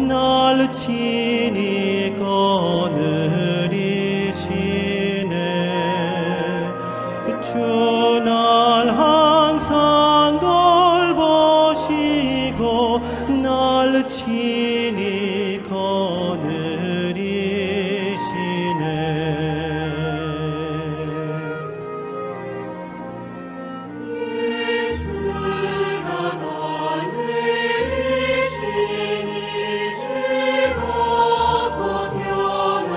날 친히 거느리시네. 주 날 항상 돌보시고 날 친히 거느리시네. 예수가 거느리시니 즐겁고 평안하구나.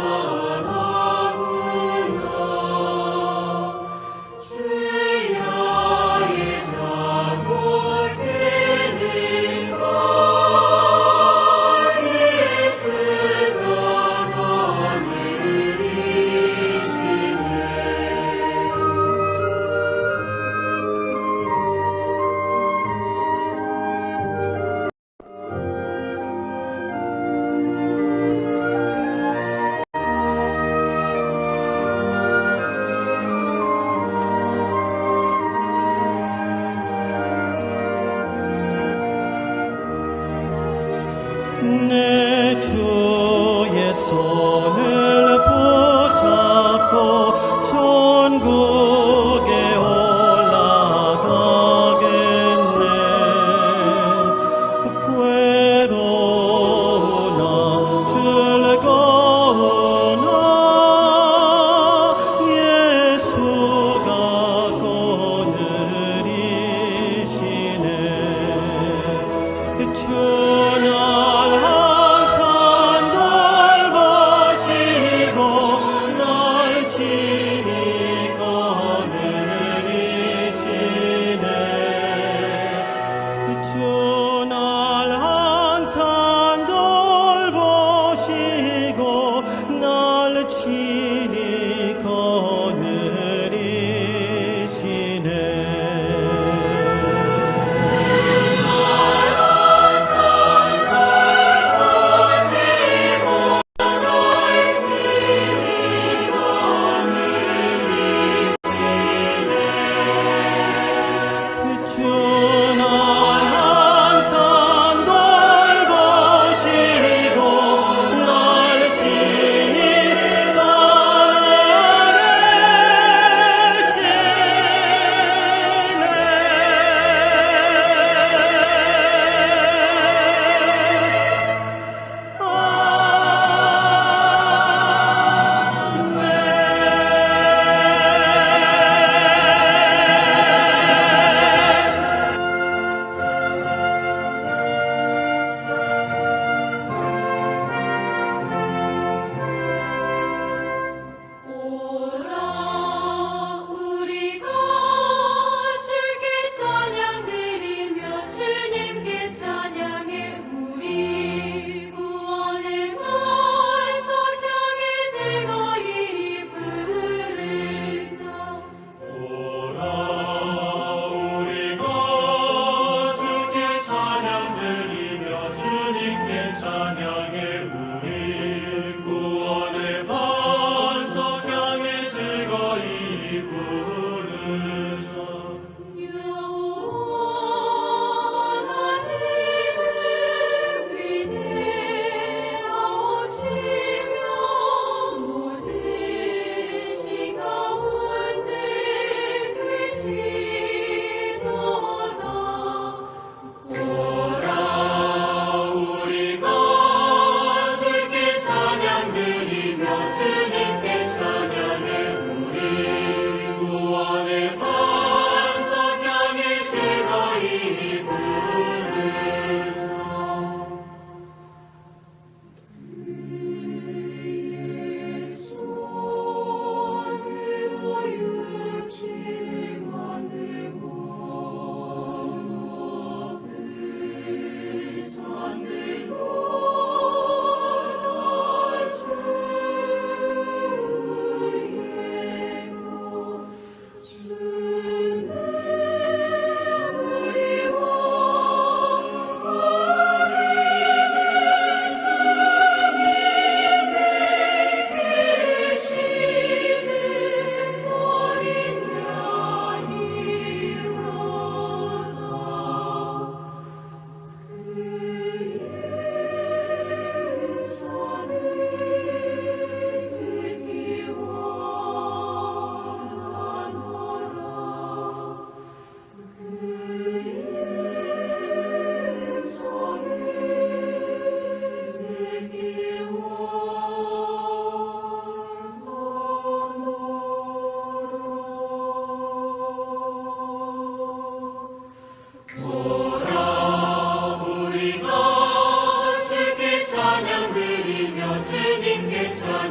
주야의 자골되는 것 예수가 거느리시네. 내 주의 손을 붙잡고 천국에 올라가겠네. 괴로우나 즐거우나 예수가 거느리시네. 주 날 항상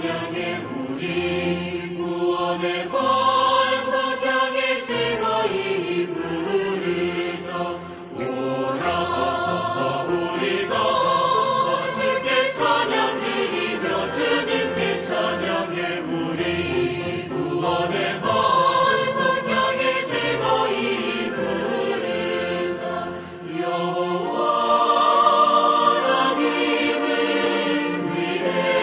찬양해 우리 구원의 반석 향해 즐거이 부르자. 오라, 우리가 주께 찬양 드리며 주님께 찬양해 우리 구원의 반석 향해 즐거이 부르자. 여호와 하나님은 위대하시고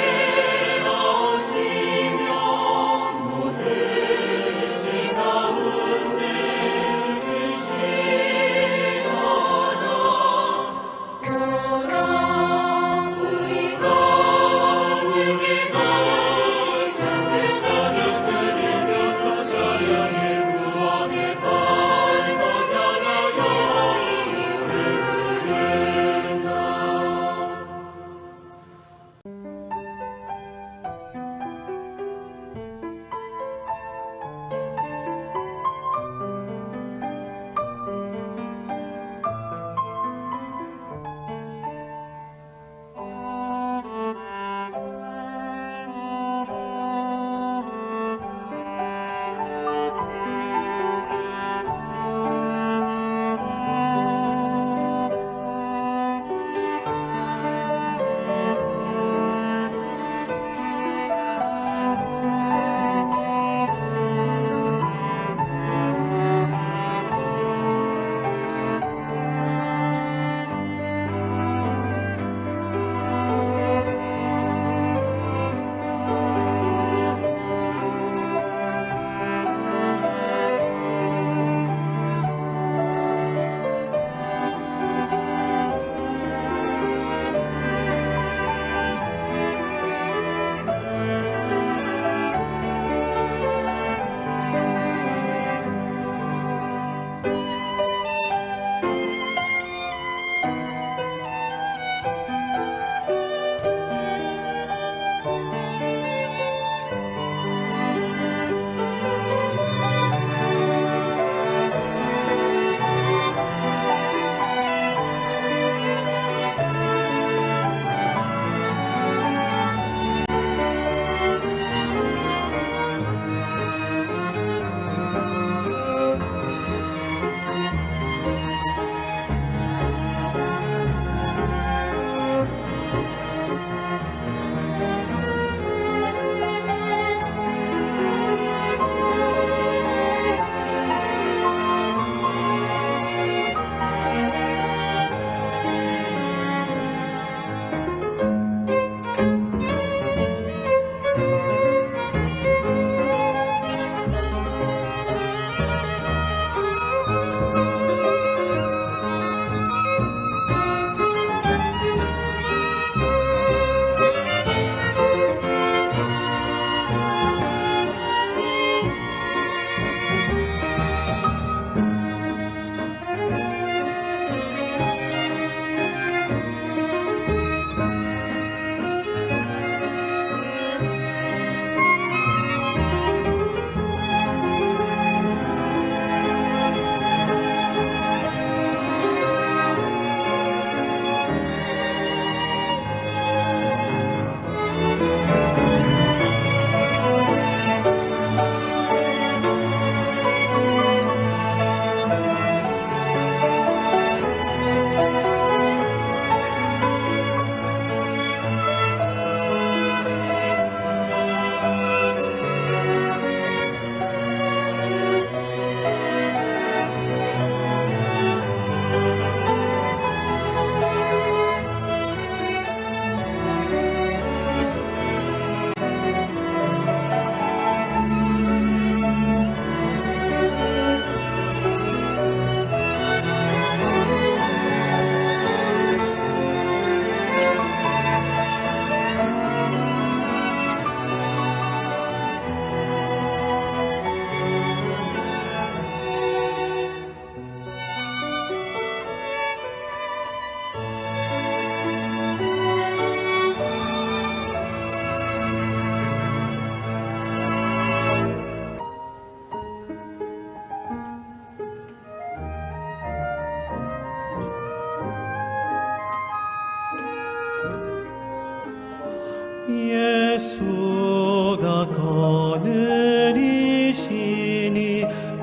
예수가 거느리시니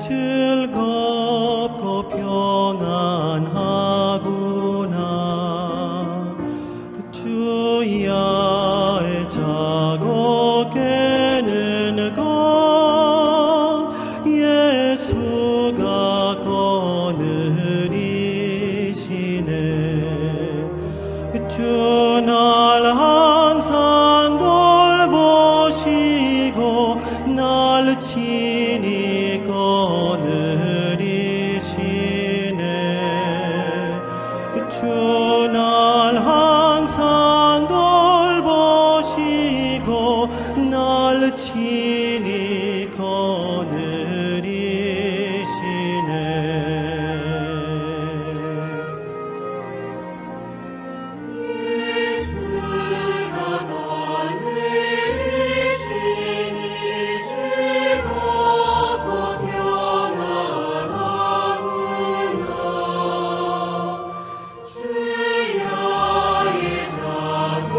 즐겁고 평안하구나. 주야의 자고 깨는 것 예수가 거느리시네. 주 날 항상 돌보시고 날 친히 거느리시네. 주 날 항상 돌보시고 날 친히 거느리시네. 예수가 거느리시니 즐겁고 평안하구나. 주야의 자고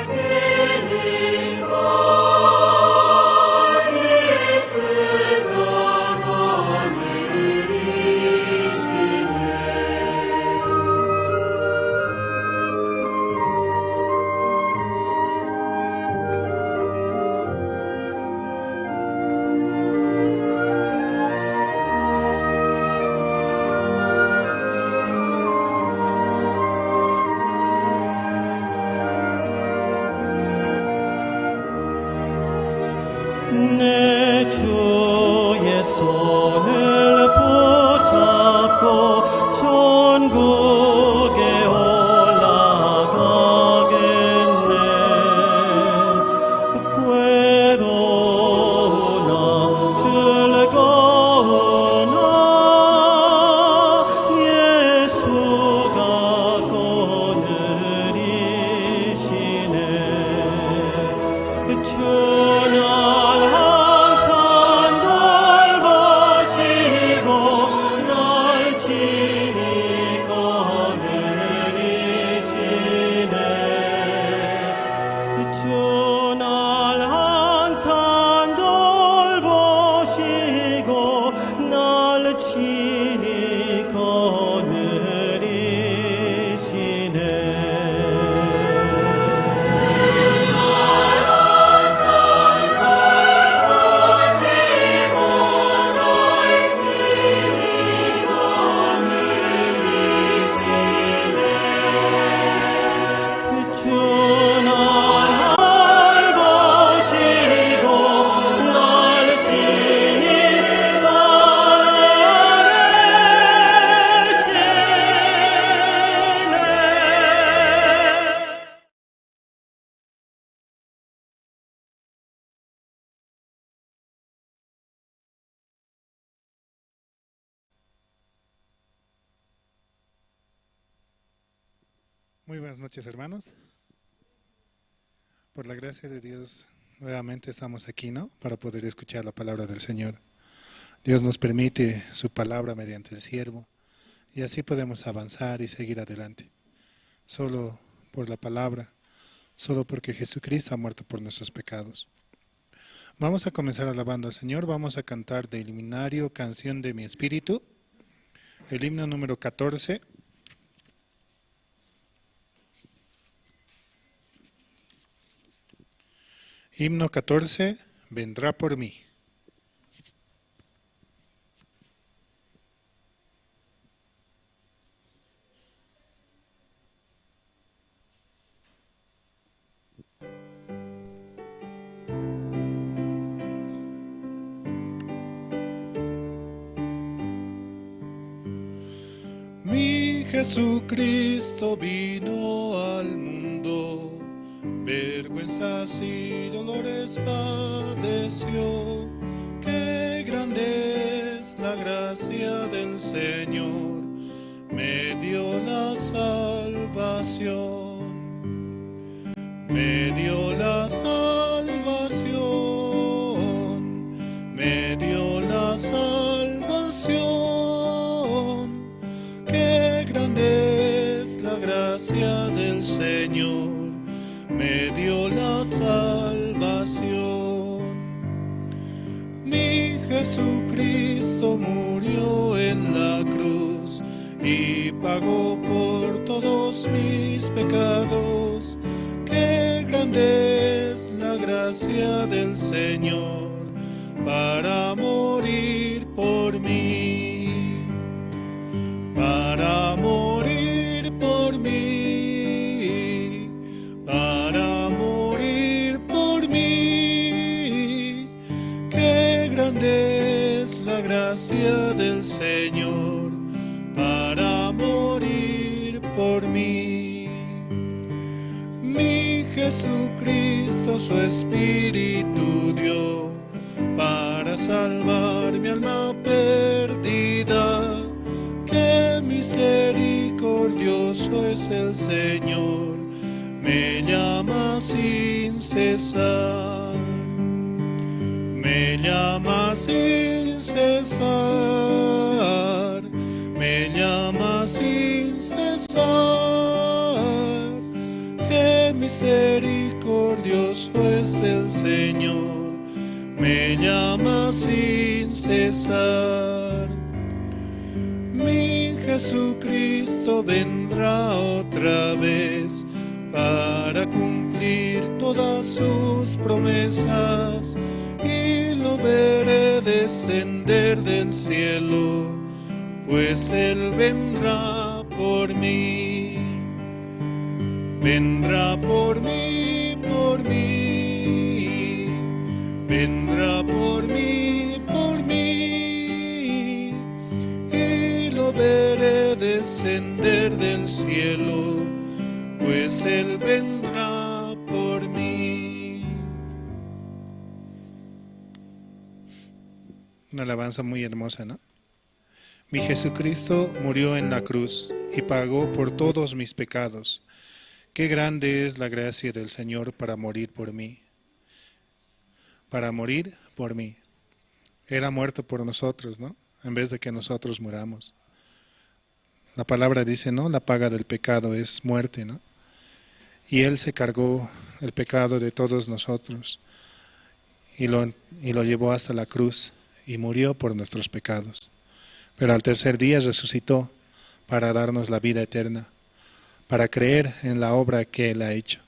깨는 것 예수가 거느리시네. 내 주의 손을 붙잡고 천국에 올라가겠네. 괴로우나 즐거우나 예수가 거느리시네. 주 날 항상 돌보시고 날 친히 거느리시네. 주 날 항상 돌보시고 날 친히 거느리시네. 돌보시고 날 친히 거느리시네. 주 날 돌보시고 날 친히 거느리시네. Muy buenas noches, hermanos. Por la gracia de Dios, nuevamente estamos aquí, ¿no? Para poder escuchar la palabra del Señor. Dios nos permite su palabra mediante el siervo y así podemos avanzar y seguir adelante. Solo por la palabra, solo porque Jesucristo ha muerto por nuestros pecados. Vamos a comenzar alabando al Señor. Vamos a cantar del himnario Canción de mi Espíritu, el himno número 14. Himno 14, vendrá por mí. Mi Jesucristo vino al mundo, vergüenzas y dolores padeció. Qué grande es la gracia del Señor, me dio la salvación. Me dio la salvación, me dio la salvación. Qué grande es la gracia del Señor, me dio la salvación. Mi Jesucristo murió en la cruz y pagó por todos mis pecados. Qué grande es la gracia del Señor para morir por mí, para morir por mí, para morir por mí. Qué grande es la gracia del Señor para morir por mí. Mi Jesucristo su Espíritu dio para salvar mi alma perdida. Qué misericordioso es el Señor, me llama sin cesar, me llama sin cesar, me llama sin cesar. Qué misericordioso es el Señor, me llama sin cesar. Mi Jesucristo vendrá otra vez para cumplir todas sus promesas, y lo veré descender del cielo, pues Él vendrá por mí. Vendrá por mí, por mí, vendrá por mí, por mí, y lo veré descender del cielo, pues Él vendrá por mí. Una alabanza muy hermosa, ¿no? Mi Jesucristo murió en la cruz y pagó por todos mis pecados. Qué grande es la gracia del Señor para morir por mí. Para morir por mí. Él ha muerto por nosotros, ¿no? En vez de que nosotros muramos. La palabra dice, ¿no? La paga del pecado es muerte, ¿no? Y Él se cargó el pecado de todos nosotros y lo llevó hasta la cruz y murió por nuestros pecados. Pero al tercer día resucitó para darnos la vida eterna, para creer en la obra que Él ha hecho.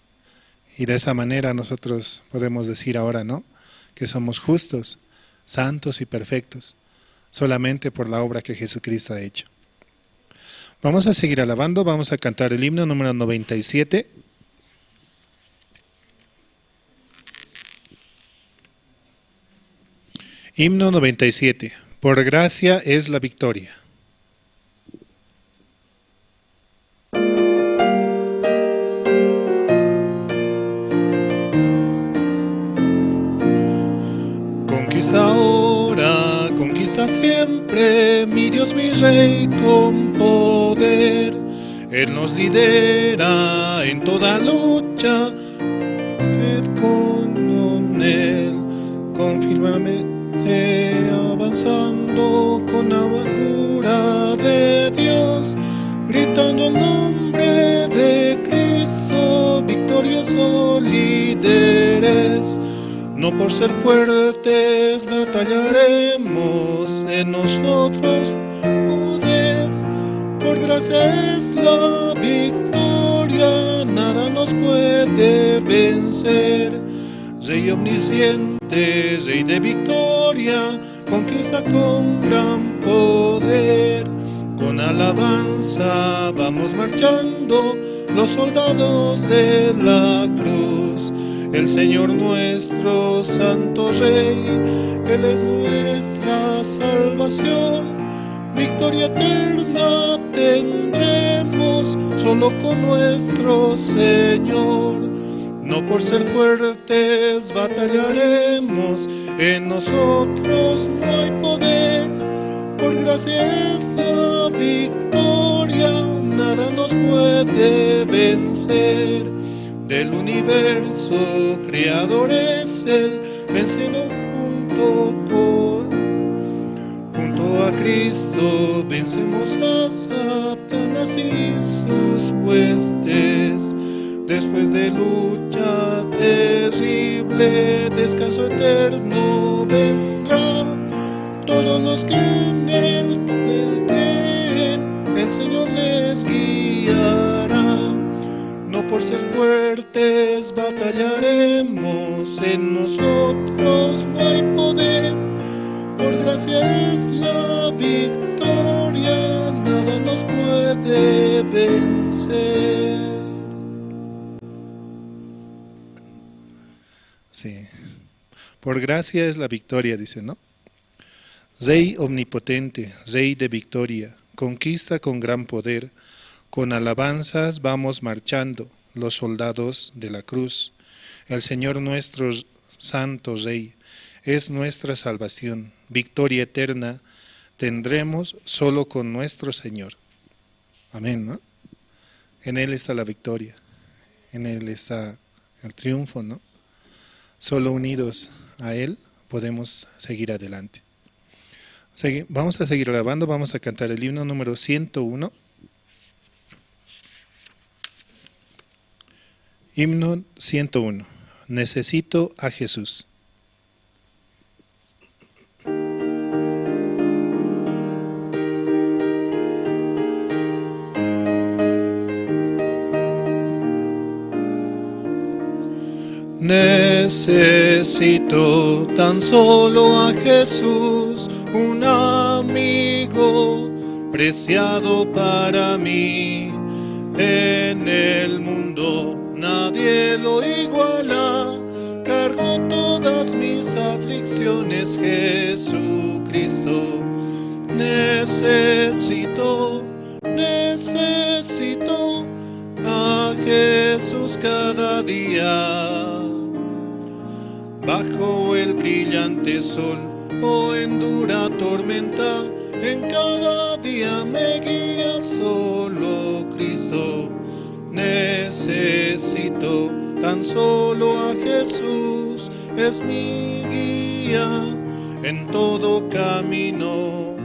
Y de esa manera nosotros podemos decir ahora, ¿no?, que somos justos, santos y perfectos, solamente por la obra que Jesucristo ha hecho. Vamos a seguir alabando, vamos a cantar el himno número 97. Himno 97, por gracia es la victoria. Conquista ahora, conquista siempre, mi Dios, mi Rey con poder. Él nos lidera en toda lucha, con Él, confirmamente avanzando con amargura de Dios, gritando el nombre de Cristo, victorioso líderes. No por ser fuertes batallaremos, en nosotros poder. Por gracia es la victoria, nada nos puede vencer. Rey omnisciente, Rey de victoria, conquista con gran poder. Con alabanza vamos marchando, los soldados de la cruz. El Señor nuestro Santo Rey, Él es nuestra salvación. Victoria eterna tendremos solo con nuestro Señor. No por ser fuertes batallaremos, en nosotros no hay poder. Por gracia es la victoria, nada nos puede vencer. Del universo creador es Él, venciendo junto a Cristo, vencemos a Satanás y sus huestes. Después de lucha terrible, imposible, descanso eterno vendrá. Todos los que en él creen, el Señor les guiará. No por ser fuertes batallaremos, en nosotros no hay poder. Por gracia es la victoria, nada nos puede vencer. Sí, por gracia es la victoria, dice, ¿no? Rey omnipotente, Rey de victoria, conquista con gran poder, con alabanzas vamos marchando, los soldados de la cruz. El Señor nuestro Santo Rey es nuestra salvación, victoria eterna tendremos solo con nuestro Señor. Amén, ¿no? En Él está la victoria, en Él está el triunfo, ¿no? Solo unidos a Él podemos seguir adelante. Vamos a seguir alabando, vamos a cantar el himno número 101. Himno 101. Necesito a Jesús. Necesito tan solo a Jesús, un amigo preciado para mí. En el mundo nadie lo iguala, cargo todas mis aflicciones, Jesucristo. Necesito, necesito a Jesús cada día. Bajo el brillante sol o en dura tormenta, en cada día me guía solo Cristo. Necesito tan solo a Jesús, es mi guía en todo camino.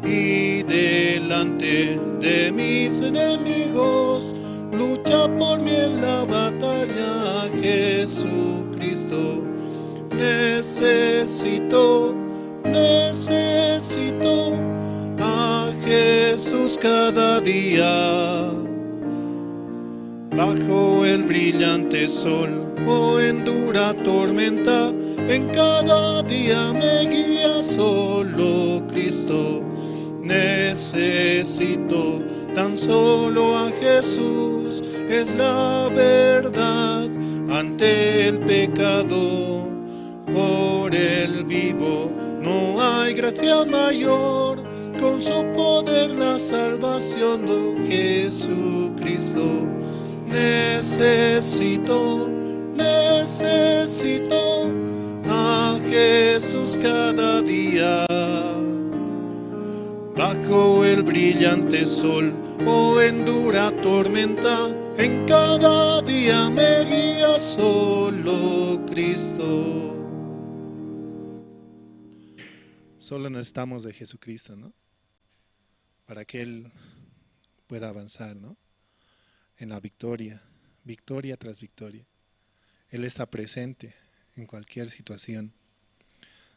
Y delante de mis enemigos, lucha por mí en la batalla, Jesucristo. Necesito, necesito a Jesús cada día. Bajo el brillante sol o en dura tormenta, en cada día me guía solo Cristo. Necesito tan solo a Jesús, es la verdad ante el pecado. Por el vivo no hay gracia mayor, con su poder la salvación de Jesucristo. Necesito, necesito a Jesús cada día. Bajo el brillante sol o en dura tormenta, en cada día me guía solo Cristo. Solo necesitamos de Jesucristo, ¿no? Para que Él pueda avanzar, ¿no? En la victoria, victoria tras victoria. Él está presente en cualquier situación.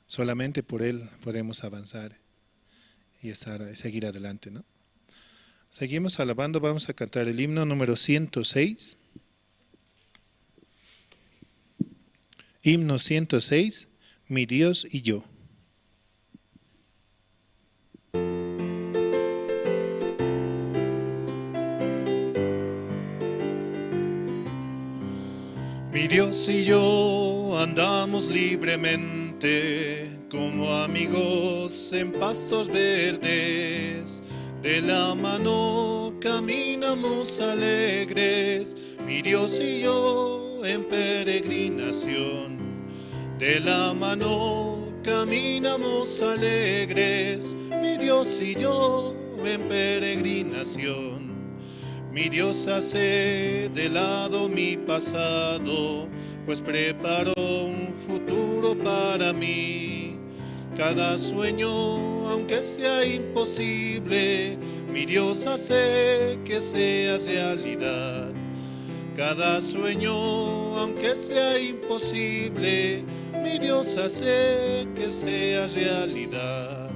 Solamente por Él podemos avanzar y seguir adelante, ¿no? Seguimos alabando, vamos a cantar el himno número 106. Himno 106, Mi Dios y yo. Mi Dios y yo andamos libremente como amigos en pastos verdes. De la mano caminamos alegres, mi Dios y yo en peregrinación. De la mano caminamos alegres, mi Dios y yo en peregrinación. Mi Dios hace de lado mi pasado, pues preparó un futuro para mí. Cada sueño, aunque sea imposible, mi Dios hace que sea realidad. Cada sueño, aunque sea imposible, mi Dios hace que sea realidad.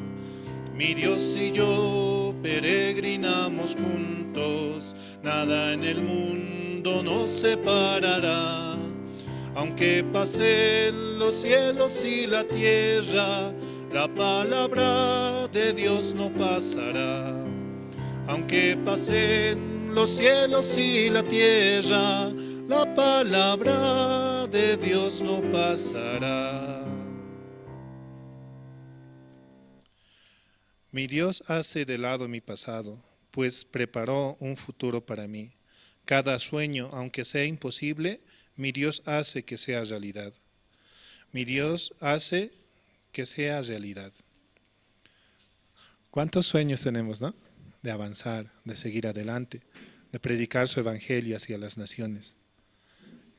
Mi Dios y yo peregrinamos juntos, nada en el mundo nos separará. Aunque pasen los cielos y la tierra, la palabra de Dios no pasará. Aunque pasen los cielos y la tierra, la palabra de Dios no pasará. Mi Dios hace de lado mi pasado, pues preparó un futuro para mí. Cada sueño, aunque sea imposible, mi Dios hace que sea realidad. Mi Dios hace que sea realidad. ¿Cuántos sueños tenemos, no? De avanzar, de seguir adelante, de predicar su evangelio hacia las naciones.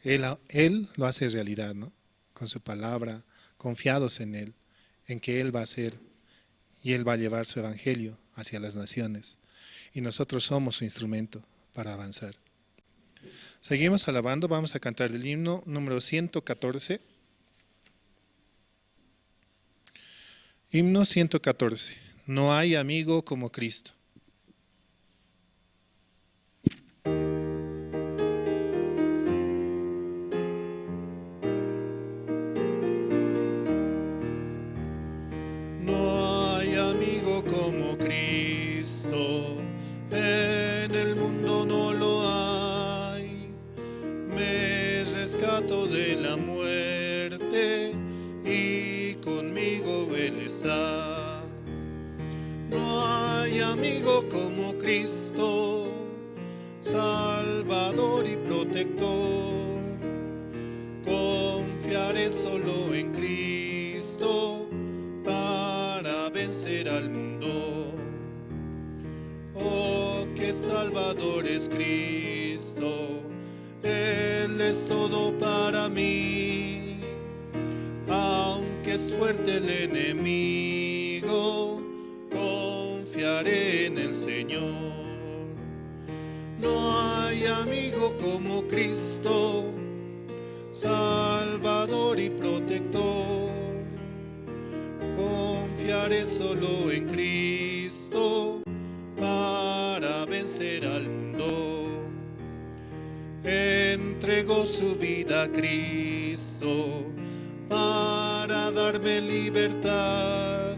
Él lo hace realidad, ¿no? Con su palabra, confiados en Él, en que Él va a hacer y Él va a llevar su evangelio hacia las naciones. Y nosotros somos su instrumento para avanzar. Seguimos alabando, vamos a cantar el himno número 114. Himno 114. No hay amigo como Cristo. No hay amigo como Cristo, en el mundo no lo hay. Me rescató de la muerte y conmigo Él está. No hay amigo como Cristo, Salvador y protector. Confiaré solo en Cristo para vencer al mundo. Oh, qué Salvador es Cristo, Él es todo para mí. Aunque es fuerte el enemigo, confiaré en el Señor. No hay amigo como Cristo, Salvador y protector. Confiaré solo en Cristo para vencer al mundo. Entregó su vida a Cristo para darme libertad.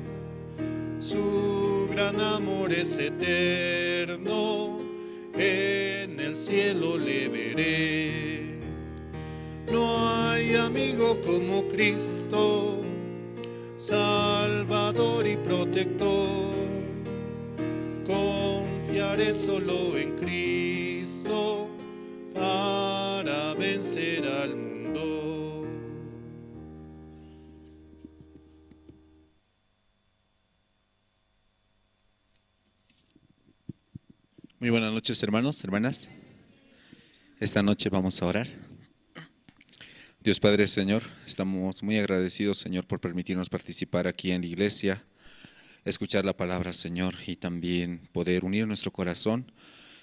Su gran amor es eterno, en el cielo le veré. No hay amigo como Cristo, Salvador y protector. Confiaré solo en Cristo para vencer al mundo. Muy buenas noches, hermanos, hermanas. Esta noche vamos a orar. Dios Padre, Señor, estamos muy agradecidos, Señor, por permitirnos participar aquí en la iglesia, escuchar la palabra, Señor, y también poder unir nuestro corazón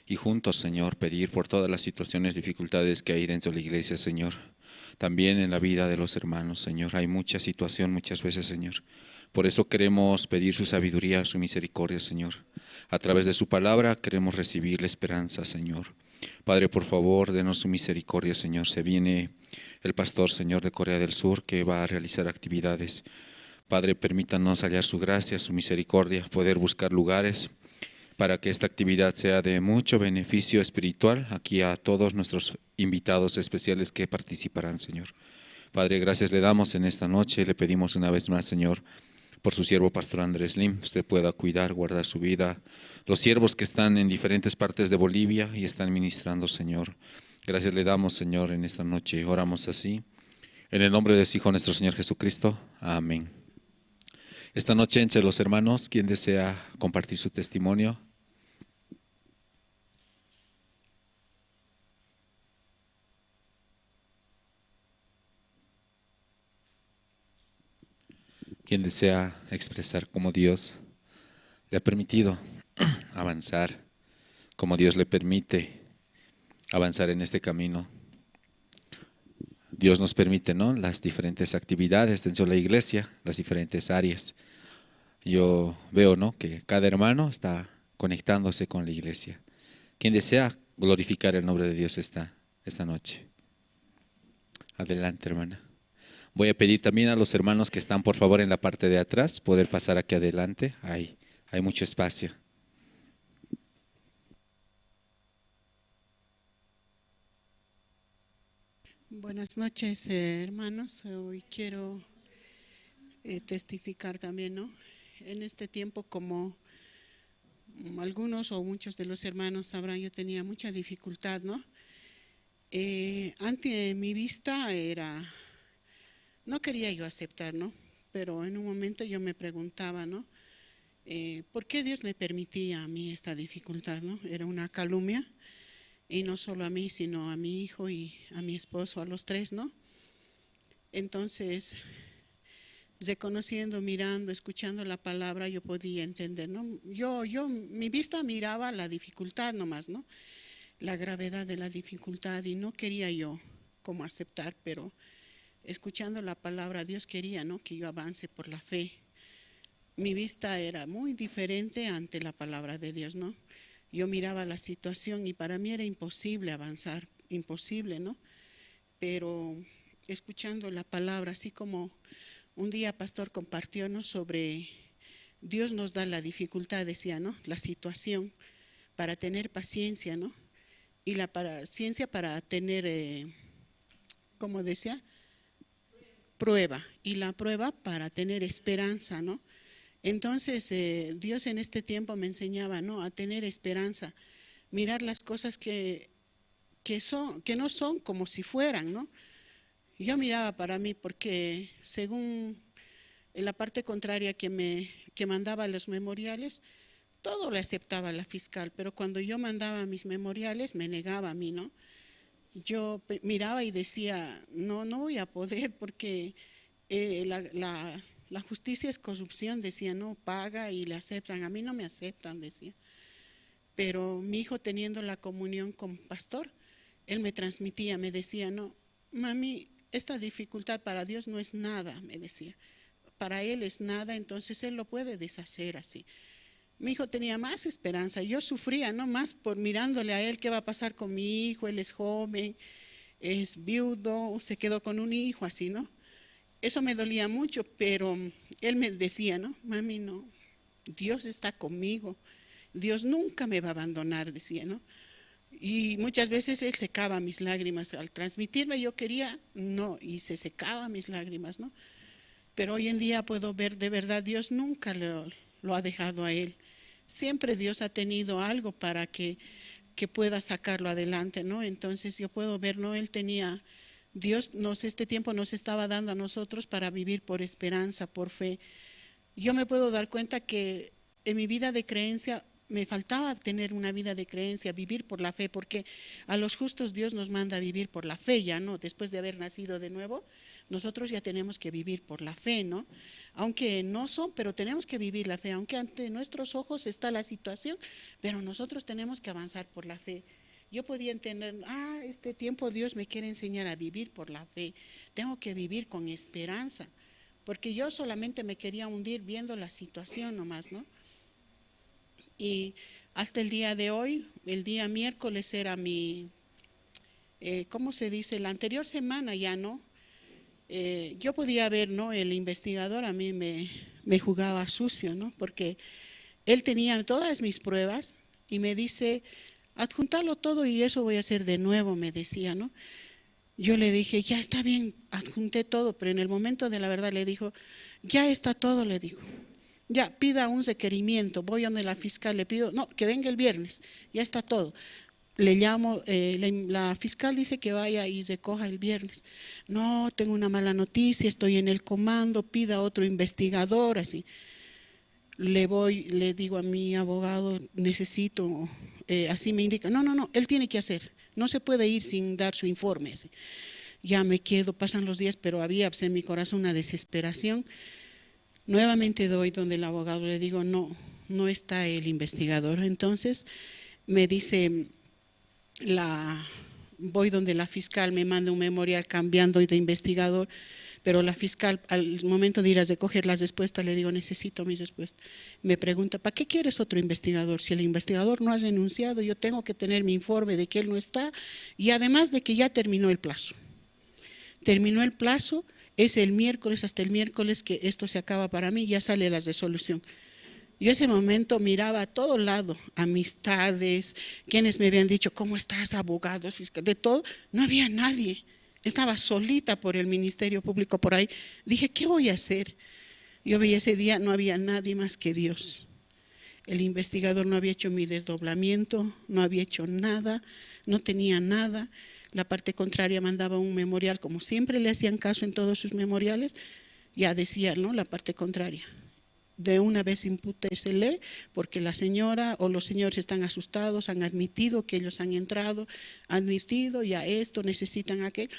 y juntos, Señor, pedir por todas las situaciones, dificultades que hay dentro de la iglesia, Señor. También en la vida de los hermanos, Señor. Hay mucha situación muchas veces, Señor. Por eso queremos pedir su sabiduría, su misericordia, Señor. A través de su palabra queremos recibir la esperanza, Señor. Padre, por favor, denos su misericordia, Señor. Se viene el pastor, Señor, de Corea del Sur, que va a realizar actividades. Padre, permítanos hallar su gracia, su misericordia, poder buscar lugares para que esta actividad sea de mucho beneficio espiritual aquí a todos nuestros invitados especiales que participarán, Señor. Padre, gracias le damos en esta noche. Le pedimos una vez más, Señor, por su siervo Pastor Andrés Lim, usted pueda cuidar, guardar su vida. Los siervos que están en diferentes partes de Bolivia y están ministrando, Señor. Gracias le damos, Señor, en esta noche. Oramos así. En el nombre de su Hijo, nuestro Señor Jesucristo. Amén. Esta noche, entre los hermanos, ¿quién desea compartir su testimonio? ¿Quién desea expresar cómo Dios le ha permitido avanzar, cómo Dios le permite avanzar en este camino. Dios nos permite, ¿no?, las diferentes actividades dentro de la iglesia, las diferentes áreas. Yo veo, ¿no?, que cada hermano está conectándose con la iglesia. Quien desea glorificar el nombre de Dios esta noche. Adelante, hermana. Voy a pedir también a los hermanos que están, por favor, en la parte de atrás, poder pasar aquí adelante. Hay mucho espacio. Buenas noches, hermanos. Hoy quiero testificar también, ¿no? En este tiempo, como algunos o muchos de los hermanos sabrán, yo tenía mucha dificultad, ¿no? Ante mi vista era, no quería yo aceptar, ¿no? Pero en un momento yo me preguntaba, ¿no? ¿Por qué Dios me permitía a mí esta dificultad, ¿no? Era una calumnia. Y no solo a mí, sino a mi hijo y a mi esposo, a los tres, ¿no? Entonces, reconociendo, mirando, escuchando la palabra, yo podía entender, ¿no? Mi vista miraba la dificultad nomás, ¿no? La gravedad de la dificultad, y no quería yo como aceptar, pero escuchando la palabra, Dios quería, ¿no?, que yo avance por la fe. Mi vista era muy diferente ante la palabra de Dios, ¿no? Yo miraba la situación y para mí era imposible avanzar, imposible, ¿no? Pero escuchando la palabra, así como un día pastor compartió, ¿no?, sobre Dios nos da la dificultad, decía, ¿no?, la situación para tener paciencia, ¿no? Y la paciencia para tener, ¿cómo decía? Prueba. Y la prueba para tener esperanza, ¿no? Entonces, Dios en este tiempo me enseñaba, ¿no?, a tener esperanza, mirar las cosas que no son como si fueran, ¿no? Yo miraba para mí porque según en la parte contraria que mandaba los memoriales, todo lo aceptaba la fiscal, pero cuando yo mandaba mis memoriales me negaba a mí, ¿no? Yo miraba y decía, no, no voy a poder porque la justicia es corrupción, decía, no, paga y le aceptan, a mí no me aceptan, decía. Pero mi hijo, teniendo la comunión con pastor, él me transmitía, me decía, no, mami, esta dificultad para Dios no es nada, me decía. Para él es nada, entonces él lo puede deshacer así. Mi hijo tenía más esperanza, yo sufría, ¿no?, más por mirándole a él, qué va a pasar con mi hijo, él es joven, es viudo, se quedó con un hijo, así, ¿no? Eso me dolía mucho, pero él me decía, ¿no?, mami, no, Dios está conmigo, Dios nunca me va a abandonar, decía, ¿no? Y muchas veces él secaba mis lágrimas, al transmitirme yo quería, no, y se secaba mis lágrimas, ¿no? Pero hoy en día puedo ver de verdad, Dios nunca lo ha dejado a él. Siempre Dios ha tenido algo para que pueda sacarlo adelante, ¿no? Entonces yo puedo ver, ¿no? Él tenía, Dios nos, este tiempo nos estaba dando a nosotros para vivir por esperanza, por fe. Yo me puedo dar cuenta que en mi vida de creencia me faltaba tener una vida de creencia, vivir por la fe, porque a los justos Dios nos manda a vivir por la fe, ya, ¿no? Después de haber nacido de nuevo, nosotros ya tenemos que vivir por la fe, ¿no? Aunque no son, pero tenemos que vivir la fe, aunque ante nuestros ojos está la situación, pero nosotros tenemos que avanzar por la fe. Yo podía entender, este tiempo Dios me quiere enseñar a vivir por la fe, tengo que vivir con esperanza, porque yo solamente me quería hundir viendo la situación nomás, ¿no? Y hasta el día de hoy, el día miércoles era mi, ¿cómo se dice? La anterior semana ya, ¿no? Yo podía ver, ¿no? El investigador a mí me jugaba sucio, ¿no? Porque él tenía todas mis pruebas y me dice, adjuntalo todo y eso voy a hacer de nuevo, me decía, ¿no? Yo le dije, ya está bien, adjunté todo, pero en el momento de la verdad le dijo, ya está todo, le dijo. Ya, pida un requerimiento, voy donde la fiscal, le pido, no, que venga el viernes, ya está todo. Le llamo, la fiscal dice que vaya y recoja el viernes. No, tengo una mala noticia, estoy en el comando, pida otro investigador, así. Le voy, le digo a mi abogado, necesito, así me indica, no, no, no, él tiene que hacer, no se puede ir sin dar su informe. Así. Ya me quedo, pasan los días, pero había, pues, en mi corazón una desesperación. Nuevamente doy donde el abogado, le digo, no, no está el investigador. Entonces me dice la Voy donde la fiscal, me manda un memorial cambiando de investigador, pero la fiscal al momento de ir a recoger las respuestas le digo, necesito mis respuestas. Me pregunta, ¿para qué quieres otro investigador? Si el investigador no ha renunciado, yo tengo que tener mi informe de que él no está y además de que ya terminó el plazo. Terminó el plazo, es el miércoles, hasta el miércoles que esto se acaba para mí, ya sale la resolución. Yo ese momento miraba a todo lado, amistades, quienes me habían dicho, ¿cómo estás, abogados, fiscal? De todo, no había nadie. Estaba solita por el Ministerio Público por ahí. Dije, ¿qué voy a hacer? Yo veía ese día, no había nadie más que Dios. El investigador no había hecho mi desdoblamiento, no había hecho nada, no tenía nada. La parte contraria mandaba un memorial, como siempre le hacían caso en todos sus memoriales, ya decía, ¿no? La parte contraria. De una vez impútesele, porque la señora o los señores están asustados, han admitido que ellos han entrado, admitido ya esto, necesitan aquello.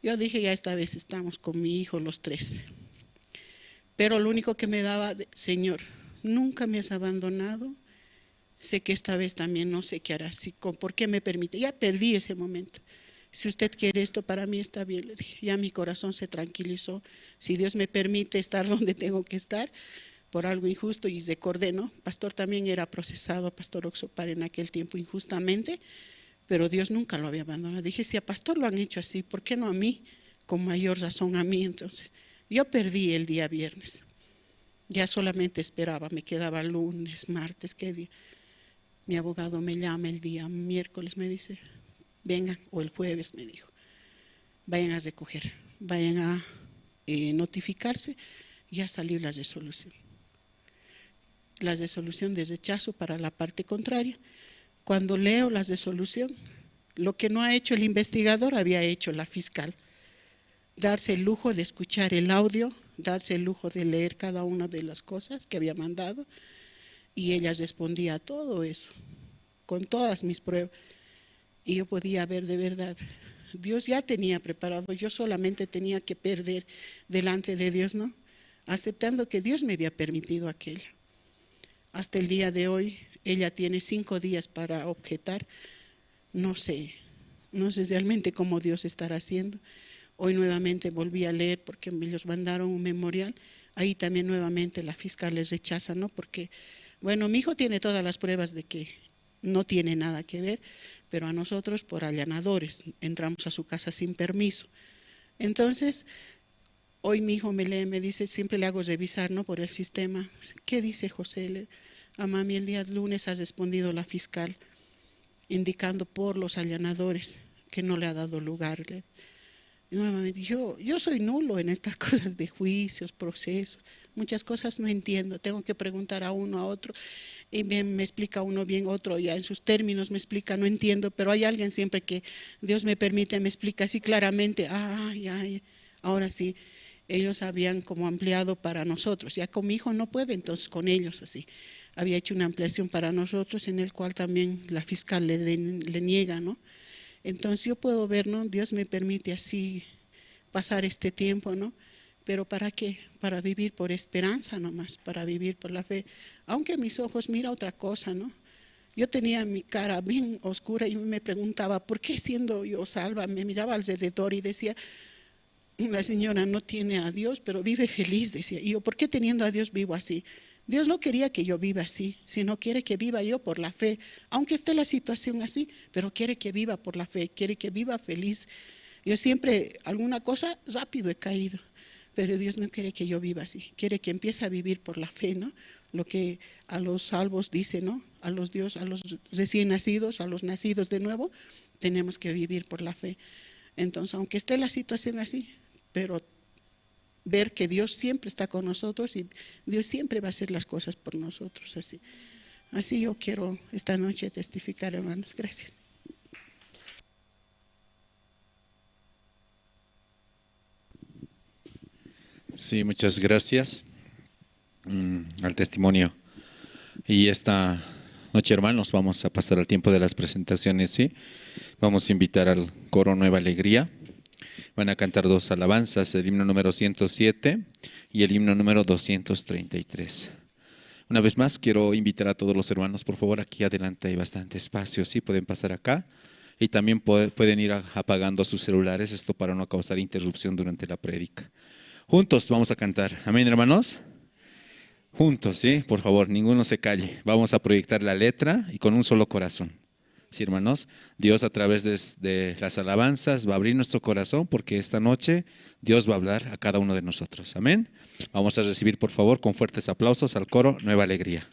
Yo dije, ya esta vez estamos con mi hijo los tres. Pero lo único que me daba, Señor, nunca me has abandonado, sé que esta vez también no sé qué harás, ¿por qué me permite? Ya perdí ese momento. Si usted quiere esto para mí está bien, le dije, ya mi corazón se tranquilizó, si Dios me permite estar donde tengo que estar, por algo injusto, y recordé, ¿no? Pastor también era procesado, Pastor Oxopar en aquel tiempo injustamente, pero Dios nunca lo había abandonado. Dije, si a Pastor lo han hecho así, ¿por qué no a mí? Con mayor razón a mí. Entonces, yo perdí el día viernes, ya solamente esperaba, me quedaba lunes, martes, ¿qué día? Mi abogado me llama el día miércoles, me dice, vengan, o el jueves me dijo, vayan a recoger, vayan a notificarse, ya salió la resolución. La resolución de rechazo para la parte contraria. Cuando leo la resolución, lo que no ha hecho el investigador había hecho la fiscal. Darse el lujo de escuchar el audio, darse el lujo de leer cada una de las cosas que había mandado, y ella respondía a todo eso, con todas mis pruebas. Y yo podía ver de verdad, Dios ya tenía preparado, yo solamente tenía que perder delante de Dios, ¿no? Aceptando que Dios me había permitido aquello. Hasta el día de hoy, ella tiene 5 días para objetar. No sé realmente cómo Dios estará haciendo. Hoy nuevamente volví a leer porque ellos mandaron un memorial. Ahí también nuevamente la fiscal les rechaza, ¿no? Porque, bueno, mi hijo tiene todas las pruebas de que no tiene nada que ver, pero a nosotros por allanadores, entramos a su casa sin permiso. Entonces, hoy mi hijo me lee, me dice, siempre le hago revisar, ¿no? Por el sistema. ¿Qué dice José? A mami, el día lunes ha respondido la fiscal, indicando por los allanadores que no le ha dado lugar. Y nuevamente, yo soy nulo en estas cosas de juicios, procesos, muchas cosas no entiendo, tengo que preguntar a uno, a otro, y bien me explica uno, bien otro, ya en sus términos me explica, no entiendo, pero hay alguien siempre que Dios me permite, me explica así claramente, ah, ya, ya, ahora sí. Ellos habían como ampliado para nosotros, ya con mi hijo no puede, entonces con ellos así. Había hecho una ampliación para nosotros en el cual también la fiscal le niega, ¿no? Entonces yo puedo ver, ¿no? Dios me permite así pasar este tiempo, ¿no? Pero ¿para qué? Para vivir por esperanza nomás, para vivir por la fe. Aunque mis ojos mira otra cosa, ¿no? Yo tenía mi cara bien oscura y me preguntaba, ¿por qué siendo yo salva? Me miraba alrededor y decía, la señora no tiene a Dios, pero vive feliz, decía. Y yo, ¿por qué teniendo a Dios vivo así? Dios no quería que yo viva así, sino quiere que viva yo por la fe, aunque esté la situación así, pero quiere que viva por la fe, quiere que viva feliz. Yo siempre, alguna cosa, rápido he caído, pero Dios no quiere que yo viva así, quiere que empiece a vivir por la fe, ¿no? Lo que a los salvos dice, ¿no? A los Dios, a los recién nacidos, a los nacidos de nuevo, tenemos que vivir por la fe. Entonces, aunque esté la situación así, pero ver que Dios siempre está con nosotros y Dios siempre va a hacer las cosas por nosotros así. Así yo quiero esta noche testificar, hermanos. Gracias. Sí, muchas gracias al testimonio. Y esta noche, hermanos, vamos a pasar al tiempo de las presentaciones, ¿sí? Vamos a invitar al coro Nueva Alegría. Van a cantar 2 alabanzas, el himno número 107 y el himno número 233. Una vez más, quiero invitar a todos los hermanos, por favor, aquí adelante hay bastante espacio, ¿sí? Pueden pasar acá. Y también pueden ir apagando sus celulares, esto para no causar interrupción durante la prédica. Juntos vamos a cantar. Amén, hermanos. Juntos, ¿sí? Por favor, ninguno se calle. Vamos a proyectar la letra y con un solo corazón. Sí, hermanos, Dios a través de las alabanzas va a abrir nuestro corazón porque esta noche Dios va a hablar a cada uno de nosotros. Amén. Vamos a recibir, por favor, con fuertes aplausos al coro Nueva Alegría.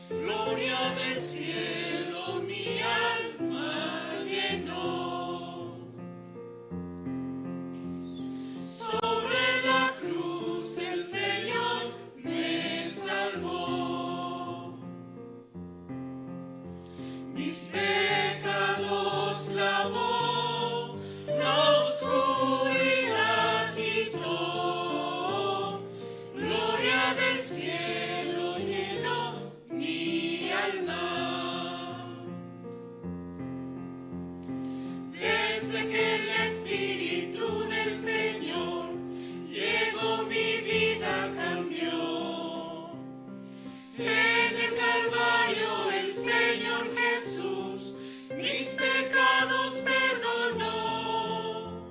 Gloria del cielo mi alma llenó. Desde que el Espíritu del Señor llegó, mi vida cambió. En el Calvario el Señor Jesús mis pecados perdonó.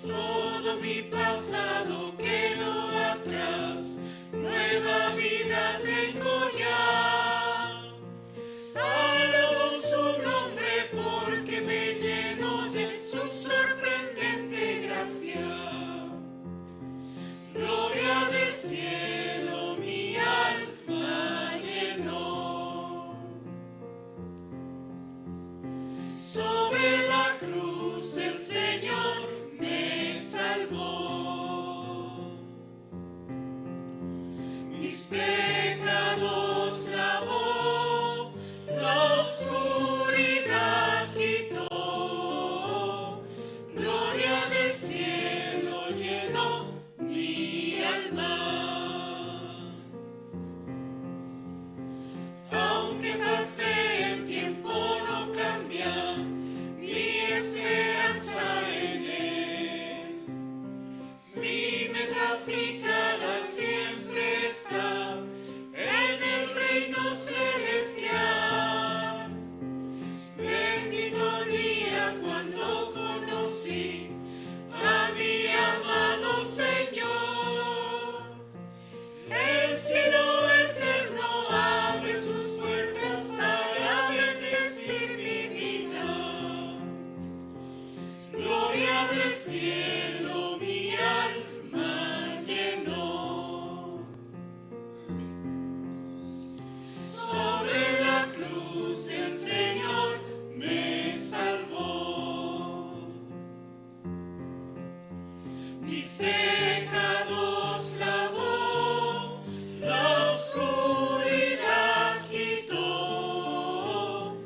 Todo mi pasado quedó atrás, nueva vida tengo ya. Alabo su nombre porque me llenó de su sorprendente gracia. Gloria del cielo mi alma llenó. Sobre la cruz el Señor me salvó. Mis pecados lavó, la oscuridad quitó. Gloria del cielo llenó mi alma. Aunque pase el tiempo no cambia mi esperanza en él. Mi meta fijada siempre está en el reino celestial. Bendito día cuando conocí a mi amado Señor. El cielo eterno abre sus puertas para bendecir mi vida. Gloria del cielo mi alma llenó. Sobre la cruz el Señor me salvó. Mis pecados lavó, la oscuridad quitó.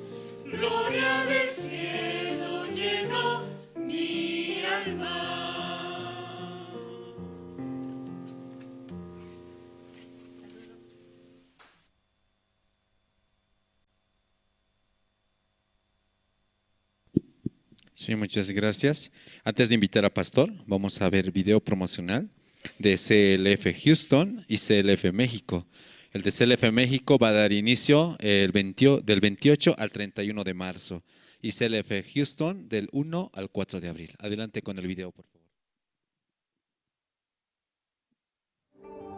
Gloria del cielo llenó mi alma. Sí, muchas gracias. Antes de invitar a Pastor, vamos a ver video promocional de CLF Houston y CLF México. El de CLF México va a dar inicio el 20 del 28 al 31 de marzo y CLF Houston del 1 al 4 de abril. Adelante con el video, por favor. Thank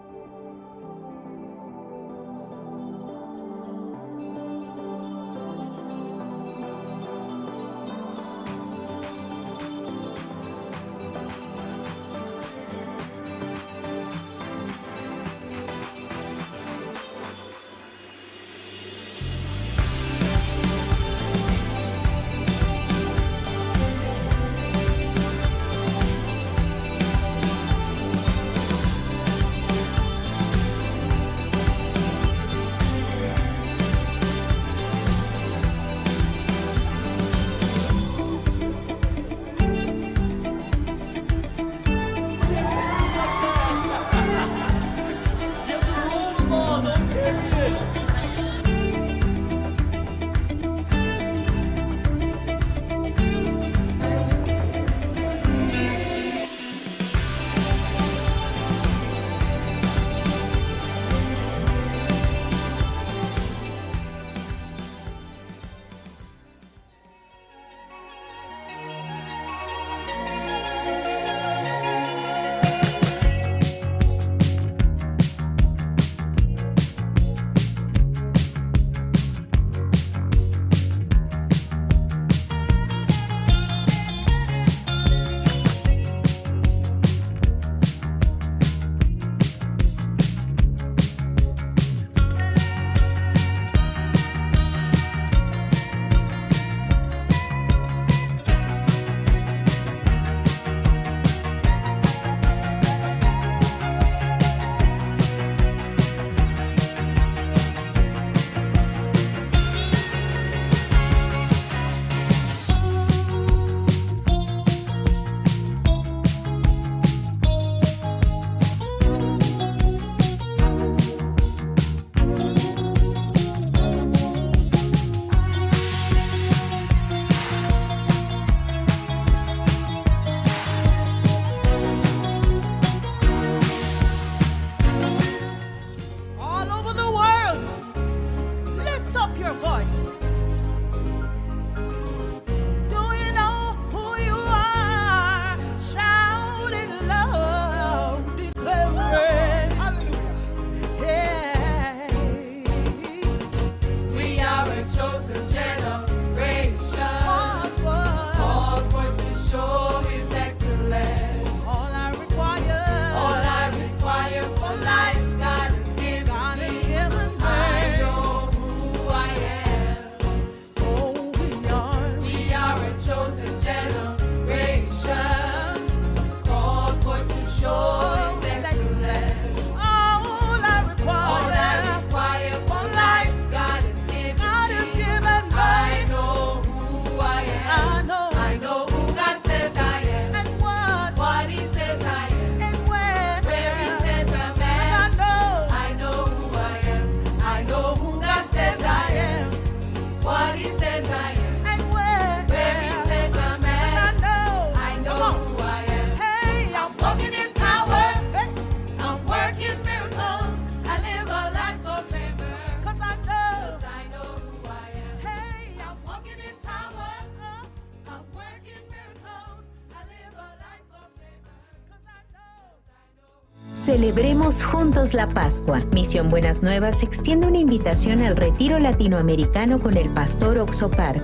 Celebremos juntos la Pascua. Misión Buenas Nuevas extiende una invitación al retiro latinoamericano con el pastor Oxo Park.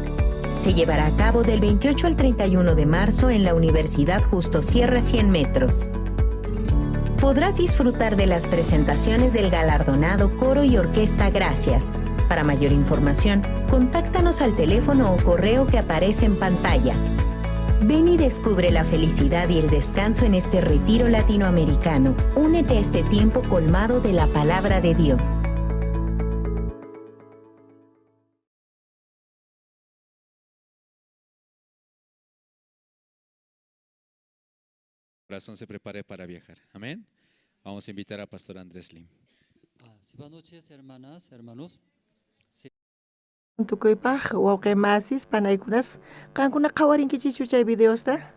Se llevará a cabo del 28 al 31 de marzo en la Universidad Justo Sierra 100 metros. Podrás disfrutar de las presentaciones del galardonado Coro y Orquesta Gracias. Para mayor información, contáctanos al teléfono o correo que aparece en pantalla. Ven y descubre la felicidad y el descanso en este retiro latinoamericano. Únete a este tiempo colmado de la palabra de Dios. Corazón se prepare para viajar. Amén. Vamos a invitar a Pastor Andrés Lim. Buenas noches, hermanas, hermanos. Tukuypaj wawqi masis panaykunas qankuna qhawarinkichikchu chay videosta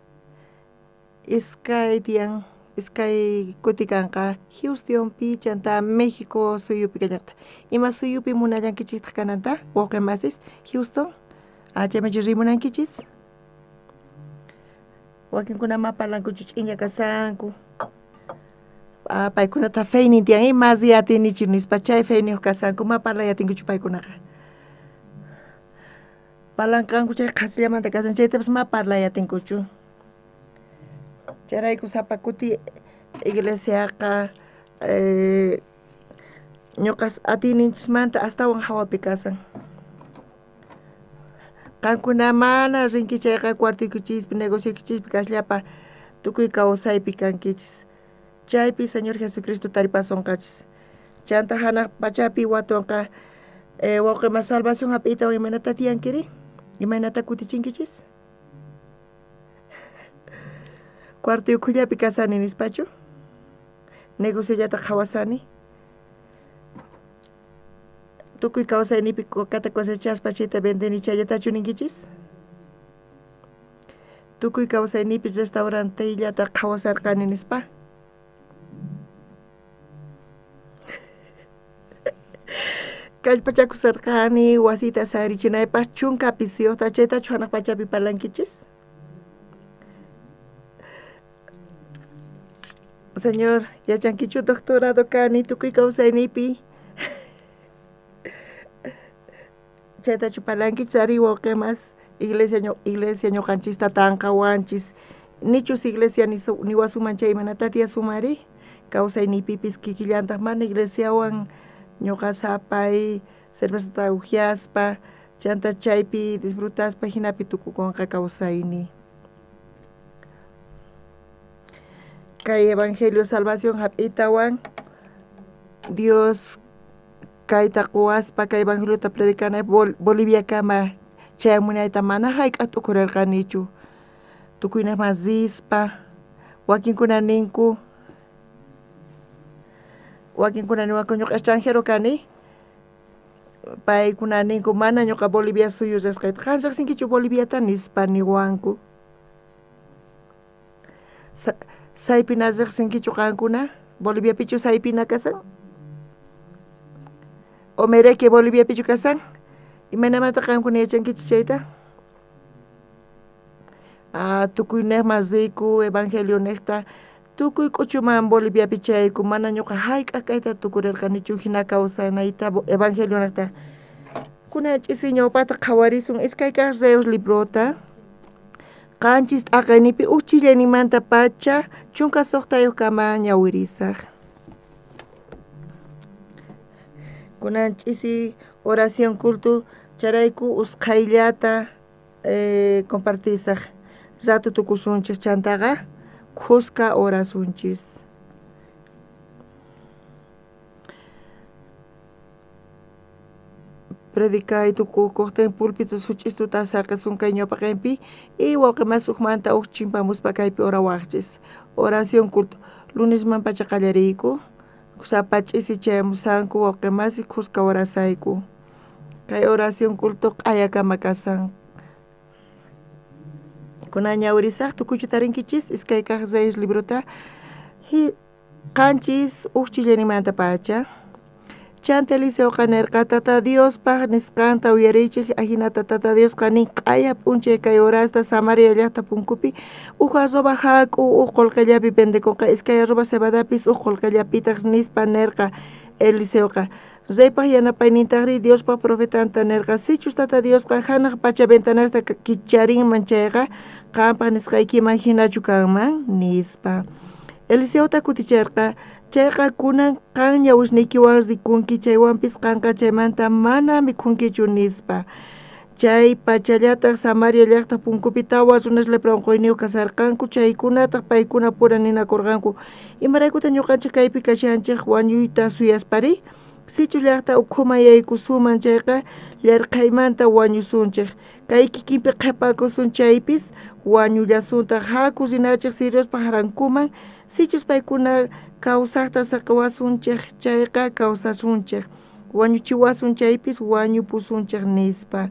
iskay tiyan iskay kuti kanqa Houstonpi chanta México suyupi kallaqta ima suyupi munallankichiktaq kananta wawqi masis Houston chaymanchu rimunankichis wakinkuna ma parlankuchu ch'inlla kasanku paykunata feynin tiyan mas yatinichu nispa chay feyniyuq kasanku ma parlay atinkuchu paykunaqa Palankanku chay qhasillamanta kasan chaytapas ma parlay atinkuchu. Chayrayku sapa kuti iglesiaqa ñuqas atiyninchismanta astawan hawapi kasan. Qankuna mana rinki chayqa cuartoykichispi negocioykichispi kasllapa tukuy kawsaypi kankichis. Chaypi Señor Jesucristo taripasunqachis. Chanta hanaq pachapi watunqa wawqima salvación hap'iytawan imaynata tiyankiri? Imaynata kutichinkichis? Cuarto ukhullapi kasani nispachu? Negociollata qhawasani? Tukuy kawsaynipi kukata cosechaspa chayta vendeni chayllatachu ninkichis? Tukuy kawsaynipi restauranteyllata qhawasarqani nispa? Kallpachakusarqani wasita sarichinaypaq chunka pisiyuqta chaytachu hanaq pachapi parlankichis? Señor, yachankichu doctorado kani tukuy kawsaynipi chaytachu parlankichis ari wawqimas iglesia ñuqanchista tanqawanchis nichus iglesia niwasuman chay imanata tiyasumari kawsaynipipis kikillantaq mana iglesiawan ñuqa sapay cervezata uhyaspa chanta chaypi disfrutaspa hinapi tukukunqa kawsayni. Kay evangelio salvación hap'itawan Dios kayta quwaspa kay evangeliota predicanay Boliviakama chayamunayta mana hayk'aq t'ukurarqanichu tukuynaqman rispa wakinkuna ninku wakinkuna niwanku ñuqa extranjero kani paykuna ninku mana ñuqa Bolivia suyu risqayta qan riqsinkichu Boliviata nispa niwanku saypina riqsinkichu qankuna Boliviapichu saypina kasan Omereque Boliviapichu kasan imaynamanta qankuna yachankichik chayta tukuynejman riku evangelio niqta tukuy k'uchuman Boliviapi chayku mana ñuqa hayk'aq kayta tukurirqanichu hina kawsanayta evangelio niqta kunan ch'isi ñawpaqta qhawarisun iskay kaq Reyes librota qanchis t'aqaynipi uj chillanimanta pacha 16 kama ñawirisaq kunan ch'isi oración culto chayrayku usqhayllata compartisaq rato tukusunchik chantaqa khuska orasunchis. Predicay tukukuqtin púlpito such'istuta saqisun kay ñawpaqinpi y wawqimas uqmanta uq chimpamuspa kaypi orawaqchis. Oración culto lunesman pacha qallariyku sapa ch'isi chayamusanku wawqimasi khuska orasayku. Kay oración culto q'ayakama kasan. Kunan ñawirisaq tukuychu tarinkichis iskay kaq Reyes librota 7 uj chillanimanta pacha. Chanta Eliseoqa nerqa, Tata Diospaj nisqanta uyariychej, ajinata Tata Diosqa nin, q'aya p'unchay kay horasta Samaria llajta punkupi uj arroba jak'u uj qolqellapi vendekonqa, 2 arroba cebadapis uj qolqellapitaj, nispa nerqa Eliseoqa. Reypaj yanapaynintajrí Diospaj profetanta nerqa, sichus Tata Diosqa janaj pacha ventanasta kicharinman chayqa, qanpaj nisqaykiman jinachu kanman, nispa. Eliseota kuticherqa, chayqa kunan qan ñawisniykiwan rikunki, chaywanpis qanqa chaymanta mana mikhunkichu, nispa. Chay pachallataj Samaria llajta punkupi 4 runas lepra onqoyniyoj kasharqanku, chaykunataj paykuna pura ninakorqanku, imaraykutaj ñuqanchej kaypi kashanchej wañuyta suyaspari? Sichus llajta ukhuman yaykusunman chayqa llarqhaymanta wañusunchej, kay kikinpi qhepakusun chaypis wañullasuntaj. Jaku rinachej siriospa jarankuman, sichus paykuna kawsajta saqewasunchej chayqa kawsasunchej, wañuchiwasun chaypis wañupusunchej, nispa.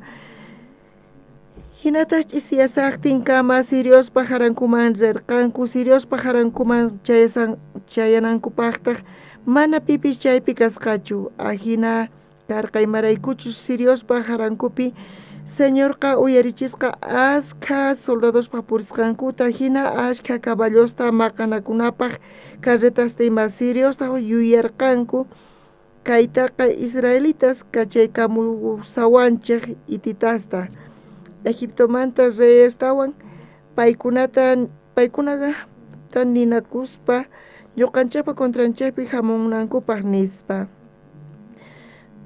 Jinataj ch'isiyasajtinkama siriospa jarankuman rerqanku. Siriospa jarankuman chayanankupajtaj mana pipis chaypi kasqachu. Ajina karqa imaraykuchus siriospa jarankupi Señorqa uyarichisqa ashkha soldadospaj purisqankuta, jina ashkha caballosta maqanakunapaj carretasta ima. Siriostaj yuyarqanku, kaytaqa israelitas kachaykamusawanchej hititasta, Egiptomanta reyestawan, paykunata ninakuspa ñuqanchejpa contranchejpi jamunankupaj, nispa.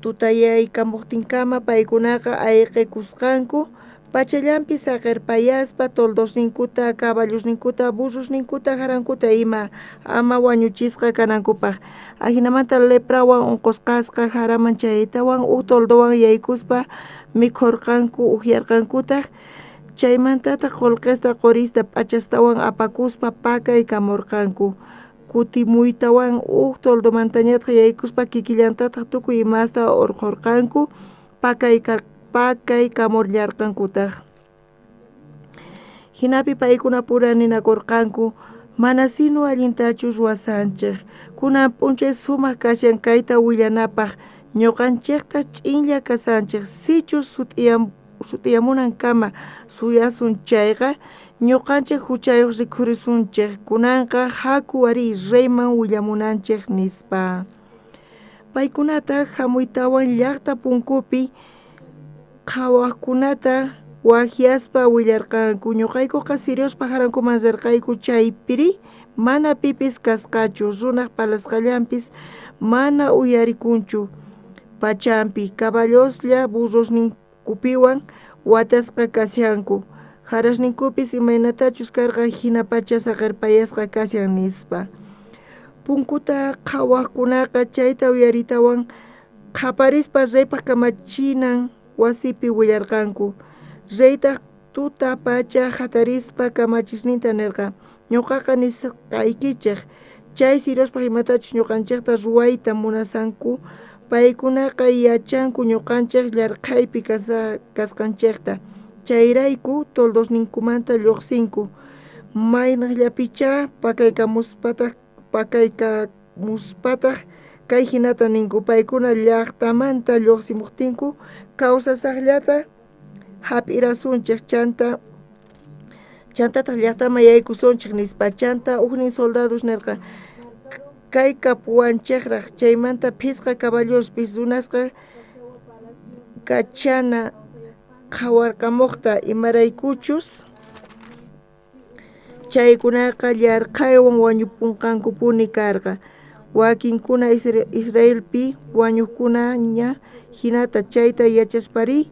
Tutayaykamojtinkama paykunaqa ayqekusqanku, pachallanpi saqerpayaspa toldosninkuta, caballosninkuta, burrosninkuta, jarankuta ima, ama wañuchisqa kanankupaj. Ajinamanta leprawan onqosqasqa jaraman chayaytawan uj toldowan yaykuspa mikhorqanku, ujyarqankutaj. Chaymantataj qolqesta, qorista, p'achastawan apakuspa pakaykamorqanku. Kutimuytawan uj toldomantañataj yaykuspa kikillantataj tukuy imasta orqhorqanku, pakaykamullarqankutaj. Jinapi paykuna pura ninakorqanku, mana sino allintachu ruwasanchej, kunan p'unchay sumaj kashan kayta willanapaj, ñuqanchejtaj ch'inlla kasanchej, sichus sut'iyamunankama suyasun chayqa, ñuqanchej juchayoj rikhurisunchej, kunanqa jaku ari reyman willamunanchej, nispa. Paykunataj jamuytawan llajta punkupi qhawajkunata wajyaspa willarqanku, ñuqaykuqa siriospa jarankuman rerqayku, chaypiri mana pipis kasqachu, runaj parlasqallanpis mana uyarikunchu, pachampi caballoslla burrosninkupiwan watasqa kashanku, jarasninkupis imaynatachus karqa jina pacha saqerpayasqa kashan, nispa. Punkuta qhawajkunaqa chayta uyaritawan qhaparispa reypaj kamachinan wasipi willarqanku. Reytaj tuta pacha jatarispa kamachisninta nerqa, ñuqaqa nisqaykichej, chay siriospaj imatachus ñuqanchejta ruwayta munasanku, paykunaqa yachanku ñuqanchej llarqhaypi kasqanchejta, chayrayku toldosninkumanta lluqsinku, maynejllapichá pakaykamuspataj kay jinata ninku, paykuna llajtamanta lluqsimujtinku kawsasajllata jap'irasunchej, chantataj llajtaman yaykusunchej, nispa. Chanta ujnin soldados nerqa, kay kapuwanchejraj, chaymanta phisqa caballospis runasqa kachana qhawarqamojta, imaraykuchus chaykunaqa llarqhaywan wañupunqankupuni karqa. Wakinkuna Israelpi wañujkunaña jinata chayta yachaspari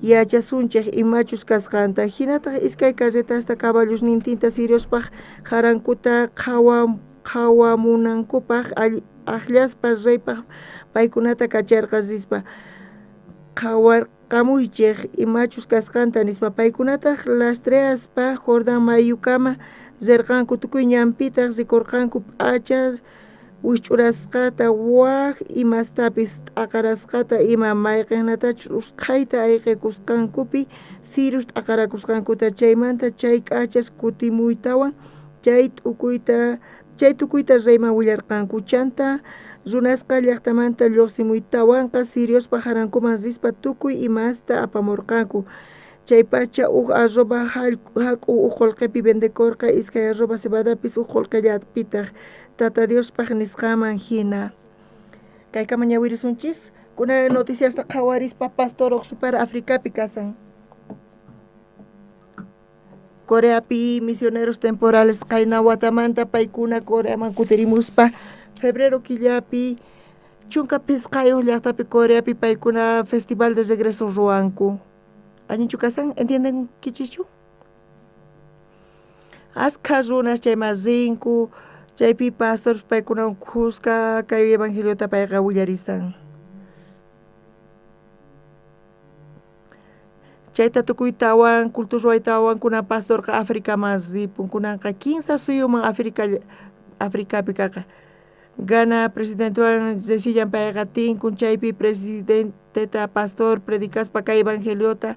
yachasunchej imachus kasqanta. Jinataj 2 carretasta caballosnintinta siriospaj jarankuta qhawamunankupaj ajllaspa reypaj paykunata kacharqa rispa, qhawarqamuychej imachus kasqanta, nispa. Paykunataj lastreaspa Jordán mayukama rerqanku, tukuy ñanpitaj rikorqanku p'achas wijch'urasqata, waj imastapis t'aqarasqata ima, mayqenatachus usqhayta ayqekusqankupi sirios t'aqarakusqankuta. Chaymanta chay k'achas kutimuytawan chay Chay tukuyta reyman willarqanku. Chanta runasqa llaqtamanta lluqsimuytawanqa siriospa jarankuman rispa tukuy imasta apamurqanku. Chaypacha uj arroba jak'u uj qullqipi vendekorqa, iskay arroba cebadapis uj qullqillapitaq, Tata Diospaj nisqanman jina. Kaykama ñawirisunchis, kuna noticiasta qhawarispa pastor Oxupar Africapi kasan. Coreapi misioneros temporales qayna watamanta paykuna Coreaman kutirimuspa febrero killapi 15 llaqtapi Coreapi paykuna festival de regreso ruwanku. Allinchu kasan? ¿Entienden kichichu? Askha runas chayman rinku, chaypi pastor paykunawan khuska kay evangeliota payqa willarisan. Chayta tukuytawan, culto ruwaytawan kunan pastorqa Africaman ripun, kunanqa 15 suyuman Africapi kaqa. Ghana presidentewan resillan payqa tinkun, chaypi presidenteta pastor predicaspa kay evangeliota,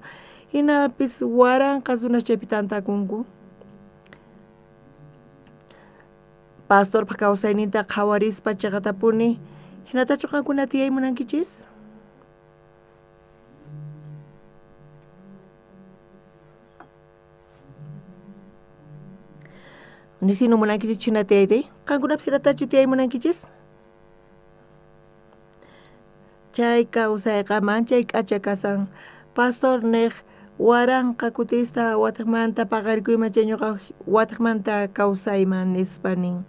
hinapis waranqa runas chaypi tantakunku. Pastorpaj kawsayninta qhawarispa chiqatapuni, hinatachu qankuna tiyay munankichis? Nisinu munankichis hina tiyayta? Qankunapis hinatachu tiyay munankichis? Chay kawsayqa manchay k'acha kasan. Pastor nej waranqa kutista watiqmanta paqarikuyman chay ñuqa watiqmanta kawsayman nispa nin.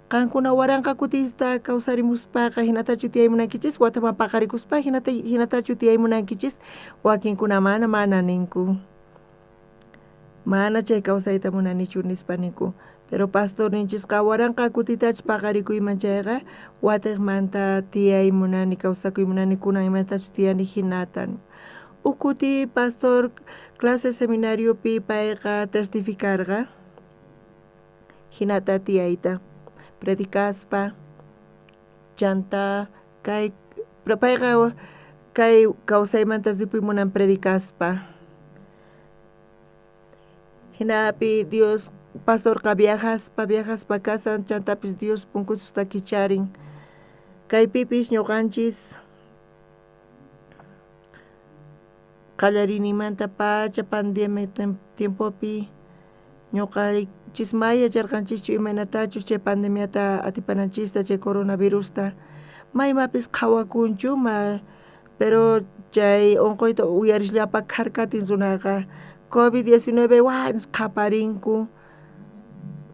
Qankuna waranqa kutista kawsarimuspaqa hinatachu tiyay munankichis? Watiqman paqarikuspa hinatachu tiyay munankichis? Wakinkuna mana ninku. Mana chay kawsayta munanichu nispa ninku. Pero pastor ninchisqa waranqa kutitachus paqarikuyman chayqa watiqmanta tiyay munani, kawsakuy munani, kunan imatachus tiyani hinata. Uj kuti pastor clase seminariopi payqa testificarqa hinata tiyayta predicaspa chanta kay payqa kay kawsaymanta ripuy munan predicaspa. Hinapi Dios pastorqa viajaspa kasan, chantapis Dios punkusta kicharin. Kaypipis ñuqanchis qallarinimanta pacha pandemia tiempopi ñuqanchis may yacharqanchischu imaynatachus chay pandemiata atipananchista, chay coronavirusta maymapis qhawakunchu, pero chay unquyta uyarishllapa kharkatin runaqa COVID-19 wa nispa qhaparinku,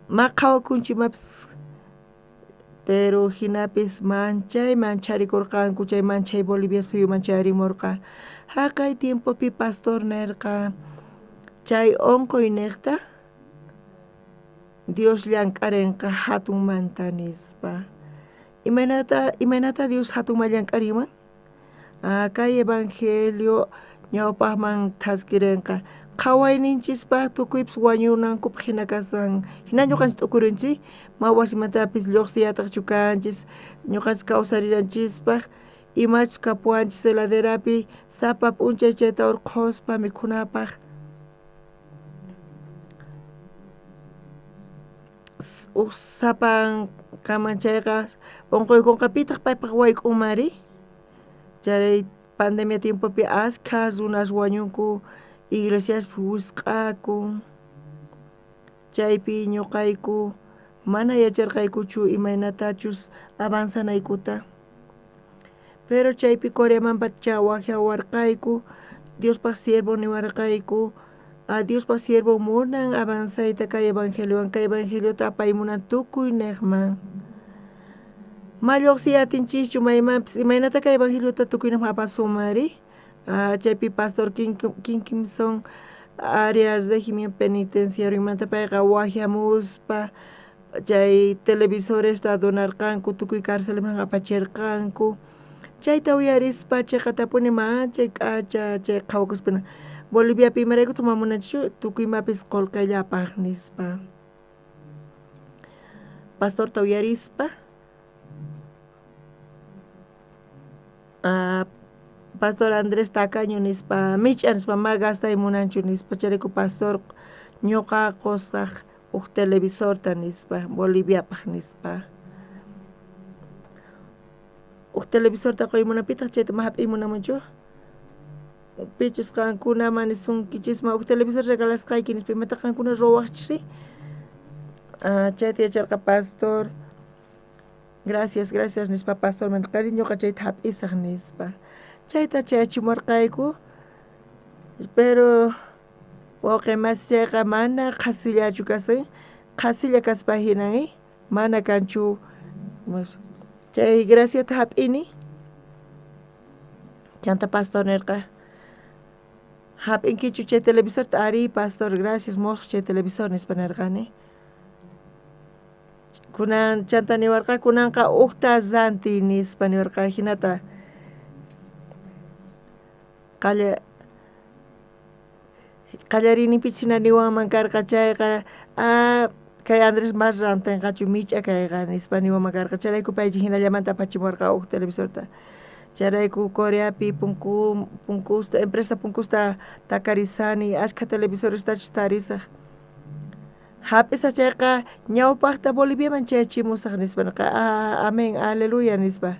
ma qhawakunchu imapis, pero hinapis manchay mancharikurqanku, chay manchay Bolivia suyuman chayarimurqa. Haqay tiempopi pastor nerqa chay unquy niqta Dios llank'arinqa hatunmanta nispa. Imaynata Dios hatunman llank'arinman? Kay evangelio ñawpaqman thaskirinqa. Qhawayninchispaq tukuypis wañunankupaq hina kasan. Hina ñuqanchis t'ukurinchik, ma wasimantapis lluqsiyataqchu kanchis, ñuqanchis kawsariranchispaq, imachus kapuwanchis heladerapi sapa p'unchay chayta urqhuspa mikhunapaq. Uj sapan kaman chayqa unquykunqa pitaq paypaq wayk'unmanri? Chay pandemia tiempopi askha runas wañunku, iglesiaspi wisq'akun. Chaypi ñuqayku mana yacharqaykuchu imaynatachus avanzanaykuta. Pero chaypi Coreaman pacha waqyawarqayku, Diospaq siervo niwarqayku, Diospaq siervo munan avanzayta kay evangeliowan, kay evangeliota apaymunan tukuy niqman. Ma lluqsiy atinchischu maymanpis, imaynata kay evangeliota tukuy niqman apasunmanri? Chaypi pastor Kinkimson áreas régimen penitenciariomanta payqa waqyamuspa chay televisoresta donarqanku, tukuy carcelman apachirqanku. Chayta uyarispa chiqatapuni manchay k'acha chay qhawakuspina Boliviapi imaraykutaq ma munanchikchu tukuy imapis qullqillapaq nispa. Pastorta uyarispa Pastor Andrés Tacaño nispa, mich'a nispa, ma gastay munanchu nispa, chayrayku pastor ñuqa qusaq Uj televisorta nispa, Boliviapaj nispa. Uj televisorta qoymunapitaq chayta ma hap'imunamanchu? Pichus qankunaman nisunkichisman uj televisor regalasqayki nispa, imata qankuna ruwaqchri? Chayta yacharqa pastor. Gracias, gracias nispa pastorman qari ñuqa chayta hap'isaq nispa. Chayta chayachimuwarqayku, pero wawqi masi chayqa mana qhasillachu kasan, qhasilla kaspa hinan, mana kanchu chay graciata hap'ini. Chanta pastor nirqa, hap'inkichu chay televisorta? Ari, pastor, gracias, musuq chay televisor nispa nirqani. Kunan chanta niwarqa kunanqa ujta rantiy nispa niwarqa hinata qallariyninpichus hina niwanman karqa chayqa kay Andrés mas rantinqachu mich'a kayqa nispa niwanman karqa chayrayku paychi hinallamanta apachimuwarqa uj televisorta. Chayrayku Coreapi punkusta empresa punkusta takarisani ashkha televisorestachus tarisaq. Hap'isaq chayqa ñawpaqta Boliviaman chayachimusaq nispa nirqa, amén, aleluya nispa.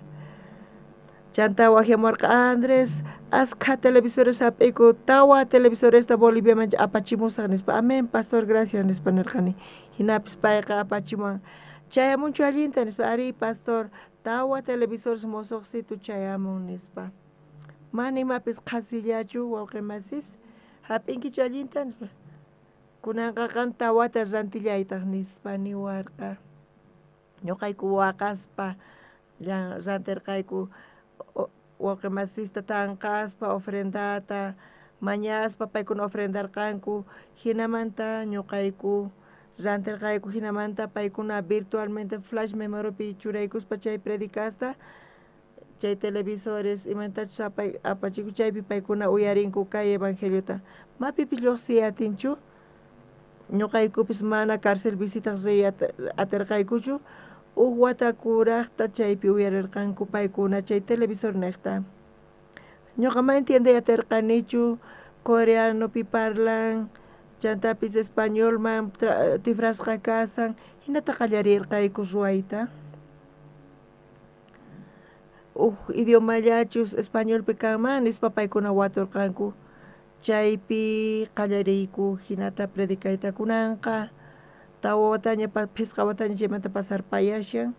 Chanta waqyamuwarqa, Andrés, askha televisores hap'iku, tawa televisoresta Boliviaman apachimusaq nispa. Amén, pastor, gracias nispa nirqani. Hinapis payqa apachimuwan. Chayamunchu allinta nispa, ari, pastor, tawa televisores musuqsitu chayamun nispa. Mana imapis qhasillachu wawqi masis, hap'inkichu allinta nispa. Kunanqa qan tawata rantillaytaq nispa niwarqa. Ñuqayku waqaspa rantirqayku wawqi masista tanqaspa ofrendata mañaspa paykuna ofrendarqanku hinamanta ñuqayku rantirqayku hinamanta paykuna virtualmente flash memorypi churaykuspa chay predicasta chay televisores imantachus apachiku chaypi paykuna uyarinku kay evangeliota. Mapipis lluqsiy atinchu? Ñuqaykupis mana cárcel visitaq riy atirqaykuchu uj wata kuraqta chaypi uyarirqanku paykuna chay televisor niqta. Ñuqa ma entiendey atirqanichu coreanopi parlan chantapis españolman tifrasqa kasan hinata qallarirqayku ruwayta. Uj idiomallachus españolpi kanman nispa paykuna waturqanku chaypi qallariyku hinata predicayta kunanqa tawa wataña phisqa wataña chaymanta pasarpayashan.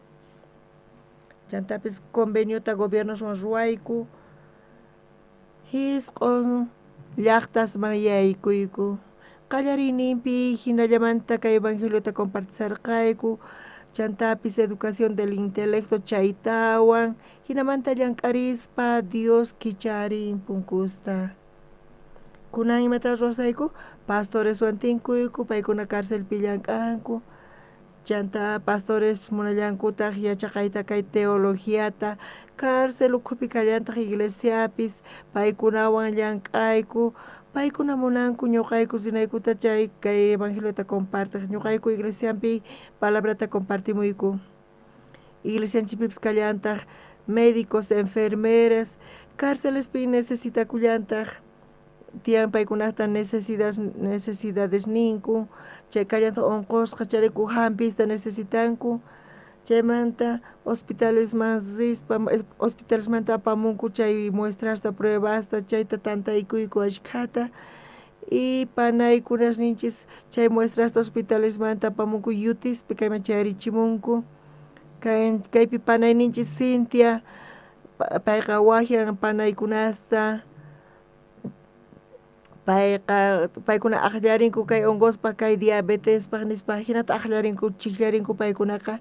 Chantapis conveniota gobiernoswan ruwayku hisq'on llaqtasman yaykuyku. Qallariyninpi hinallamanta kay evangeliota compartisarqayku chantapis educación del intelecto chaytawan hinamanta llank'arispa Dios kicharin punkusta. Kunan imata ruwasayku? Pastoreswan tinkuyku, paykuna carcelpi llank'anku. Chanta pastores munallankutaq yachaqayta kay teologiata, cárcel ukhupi kallantaq iglesiapis, paykunawan llank'ayku, paykuna munanku ñuqayku rinaykuta chay kay evangeliota compartiq, ñuqayku iglesiampi palabrata compartimuyku. Iglesianchikpipis kallantaq médicos, enfermeras, cárcelespi necesitakullantaq tiyan paykunata necesidades ninku, chay kallantaq unqusqa chayrayku hampista necesitanku, chaymanta hospitalesman rispa hospitalesmanta apamunku chay muestrasta, pruebasta, chayta tantaykuyku ashkhata y panaykunasninchis chay muestrasta hospitalesmanta apamunku yutispi kayman chayarichimunku. Kaypi panayninchis Cintia payqa waqyan panaykunasta payqa paykuna aqllarinku kay unquspaq kay diabetespaq nispa hinata aqllarinku chiklarinku paykunaqa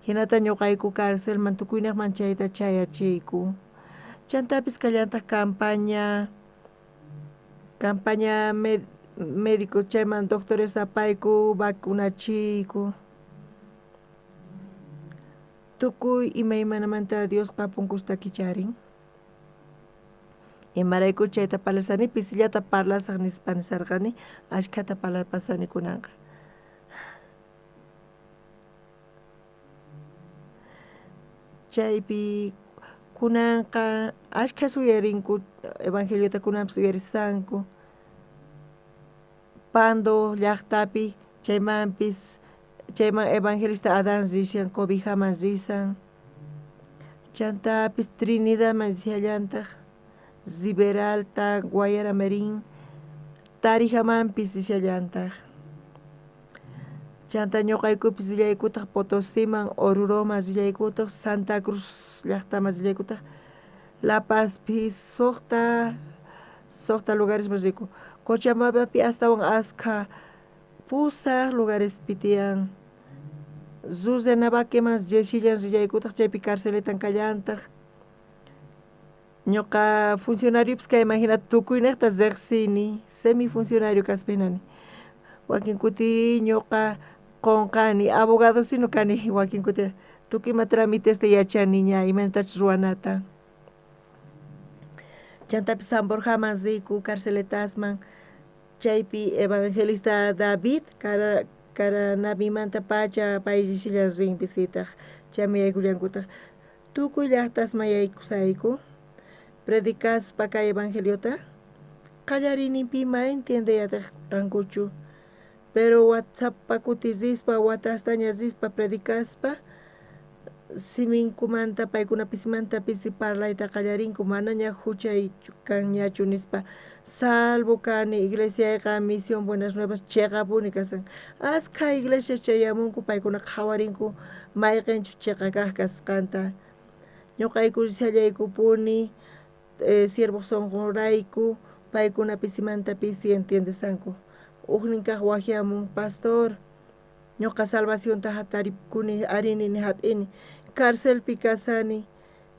hinata ñuqayku carcelman tukuynaqman chayta chayachiyku. Chantapis kallantaq campaña médico chayman doctores apayku vacunachiyku. Tukuy imaymanamanta Diosqa punkusta kicharin. Imarayku chayta parlasani pisillata parlasaq nispa nisarqani ashkhata parlarpasani kunanqa. Chaypi kunanqa ashkhas uyarinku evangeliota kunanpis uyarisanku. Pando llaqtapi chaymanpis Chayman evangelista Adán rishan, Cobijaman risan. Chantapis Trinidadman rishallantaj, Riberalta, Guayaramerín, Tarijamanpis rishallantaj. Chanta ñuqaykupis rillaykutaq Potosiman, Oruroman rillaykutaq, Santa Cruz llaqtaman rillaykutaq, La Pazpi suqta lugaresman riyku. Cochabambapi astawan askha pusaq lugarespi tiyan. Rurrenabaqueman rishillan rillaykutaq, chaypi carceletan kallantaq. Ñuqa funcionariopis kayman hina tukuynejta riqsini, semifuncionario kaspa hinani. Wakin kuti ñuqa qunqani, abogado sino kani wakin kuti tukuy ima tramitesta yachani ña imaynatachus ruwanata. Chantapis San Borjaman riyku carceletasman, chaypi evangelista David Karanavimanta pacha pay rishillan rin visitaq, chayman yaykullankutaq. Tukuy llaqtasman yaykusayku, predicaspa kay evangeliota, qallariyninpi ma entiendeyataqkankuchu, pero sapa kuti rispa, watastaña rispa predicaspa, siminkumanta paykuna pisimanta pisi parlayta qallarinku, manaña huchay kanñachu nispa, salvo kani iglesiayqa Misión Buenas Nuevas cheqapuni kasan. Askha iglesias chayamunku paykuna qhawarinku mayqinchus cheqa kaq kasqanta. Ñuqayku rishallaykupuni siervoj sunqunrayku paykuna pisimanta pisi entiendesanku. Ujnin kaq waqyamun, pastor, ñuqa salvacionta hatarikuni arinini hap'ini, carcelpi kasani,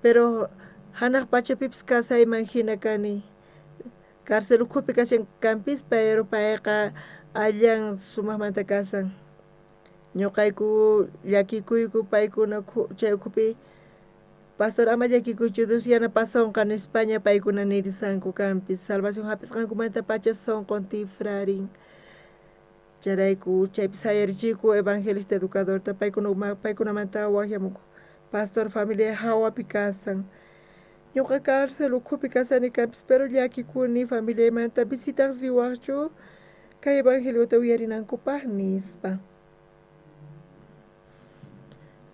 pero hanaq pachapipis kasayman hina kani. Cárcel ukhupi kashan kanpis, pero payqa allan sumaqmanta kasan. Ñuqayku llakikuyku paykuna chay ukhupi, pastor ama llakikuychu Dios yanapasonqa nispaña paykuna nirisanku kanpis. Salvación hap'isqankumanta pacha sunqun tifrarin. Chayrayku chaypi sayarichiyku evangelista educadorta paykunamanta waqyamunku. Pastor familia hawapi kasan. Ñuqa cárcel ukhupi kasani kanpis, pero llakikuni familiaymanta visitaq riwaqchu kay evangeliota uyarinankupaq nispa.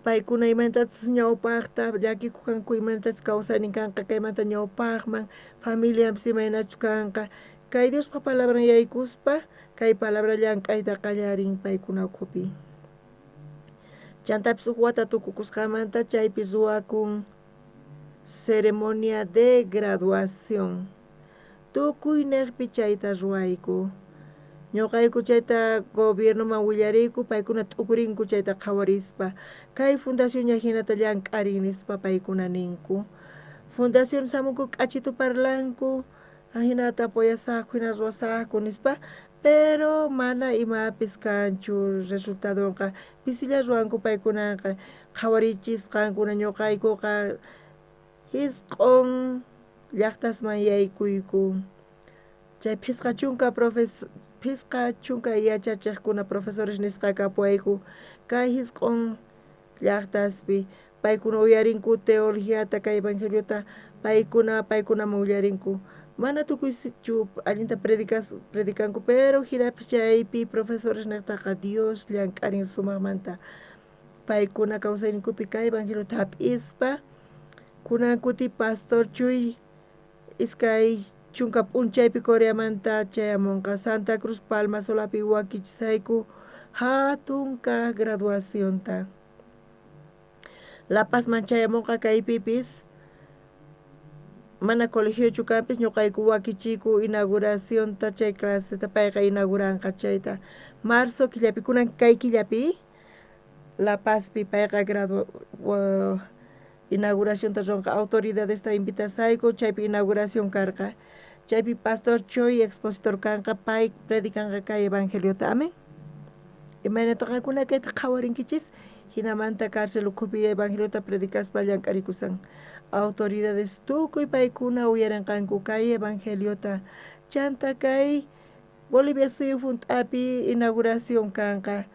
Paykuna imaynatachus ñawpaqta llakikuq kanku, imaynatachus kawsaynin kanqa kaymanta ñawpaqman, familianpis imaynachus kanqa. Kay Diospa palabran yaykuspa, kay palabra llank'ayta qallarin paykuna ukhupi. Chantapis uj wata tukukusqanmanta chaypi ruwakun ceremonia de graduación. Tukuynejpi chayta ruwayku. Ñuqayku chayta gobiernoman willariyku, paykuna t'ukurinku chayta qhawarispa. Kay fundación ña hinata llank'arin nispa paykuna ninku. Fundación samunku k'achitu parlanku, ajinata apoyasaqku, hina ruwasaqku nispa, pero mana imapis kanchu resultadonqa. Pisilla ruwanku paykunaqa, qhawarichisqankuna ñuqaykuqa hisq'on llaqtasman yaykuyku. Chay phisqa chunka yachachiqkuna profesores nisqa kapuwayku kay hisq'on llaqtaspi. Paykuna uyarinku teologiata, kay evangeliota, paykunaman willarinku. Mana tukuychu allinta predicanku, pero hinapis chaypi profesores niqtaqa Dios llank'arin sumaqmanta. Paykuna kawsayninkupi kay evangeliota hap'ispa, kunan kuti pastor Chuy iskay chunka p'unchaypi Coreamanta chayamunqa. Santa Cruz Palma Solapi wakichisayku hatun kaq graduacionta. La Pazman chayamunqa kaypipis, mana colegiochu kanpis, ñuqayku wakichiyku inauguracionta chay claseta payqa inauguranqa chayta. Marzo killapi, kunan kay killapi, La Pazpi payqa inauguracionta ruwanqa. Autoridadesta invitasayku, chaypi inauguración karqa. Chaypi pastor Choy expositor kanqa, pay predicanqa kay evangeliota. Amén. Imaynata qankuna kayta qhawarinkichis, hinamanta cárcel ukhupi evangeliota predicaspa llank'arikusan. Autoridades tukuy paykuna uyarinqanku kay evangeliota. Chanta kay Bolivia suyu hunt'api inauguración kanqa,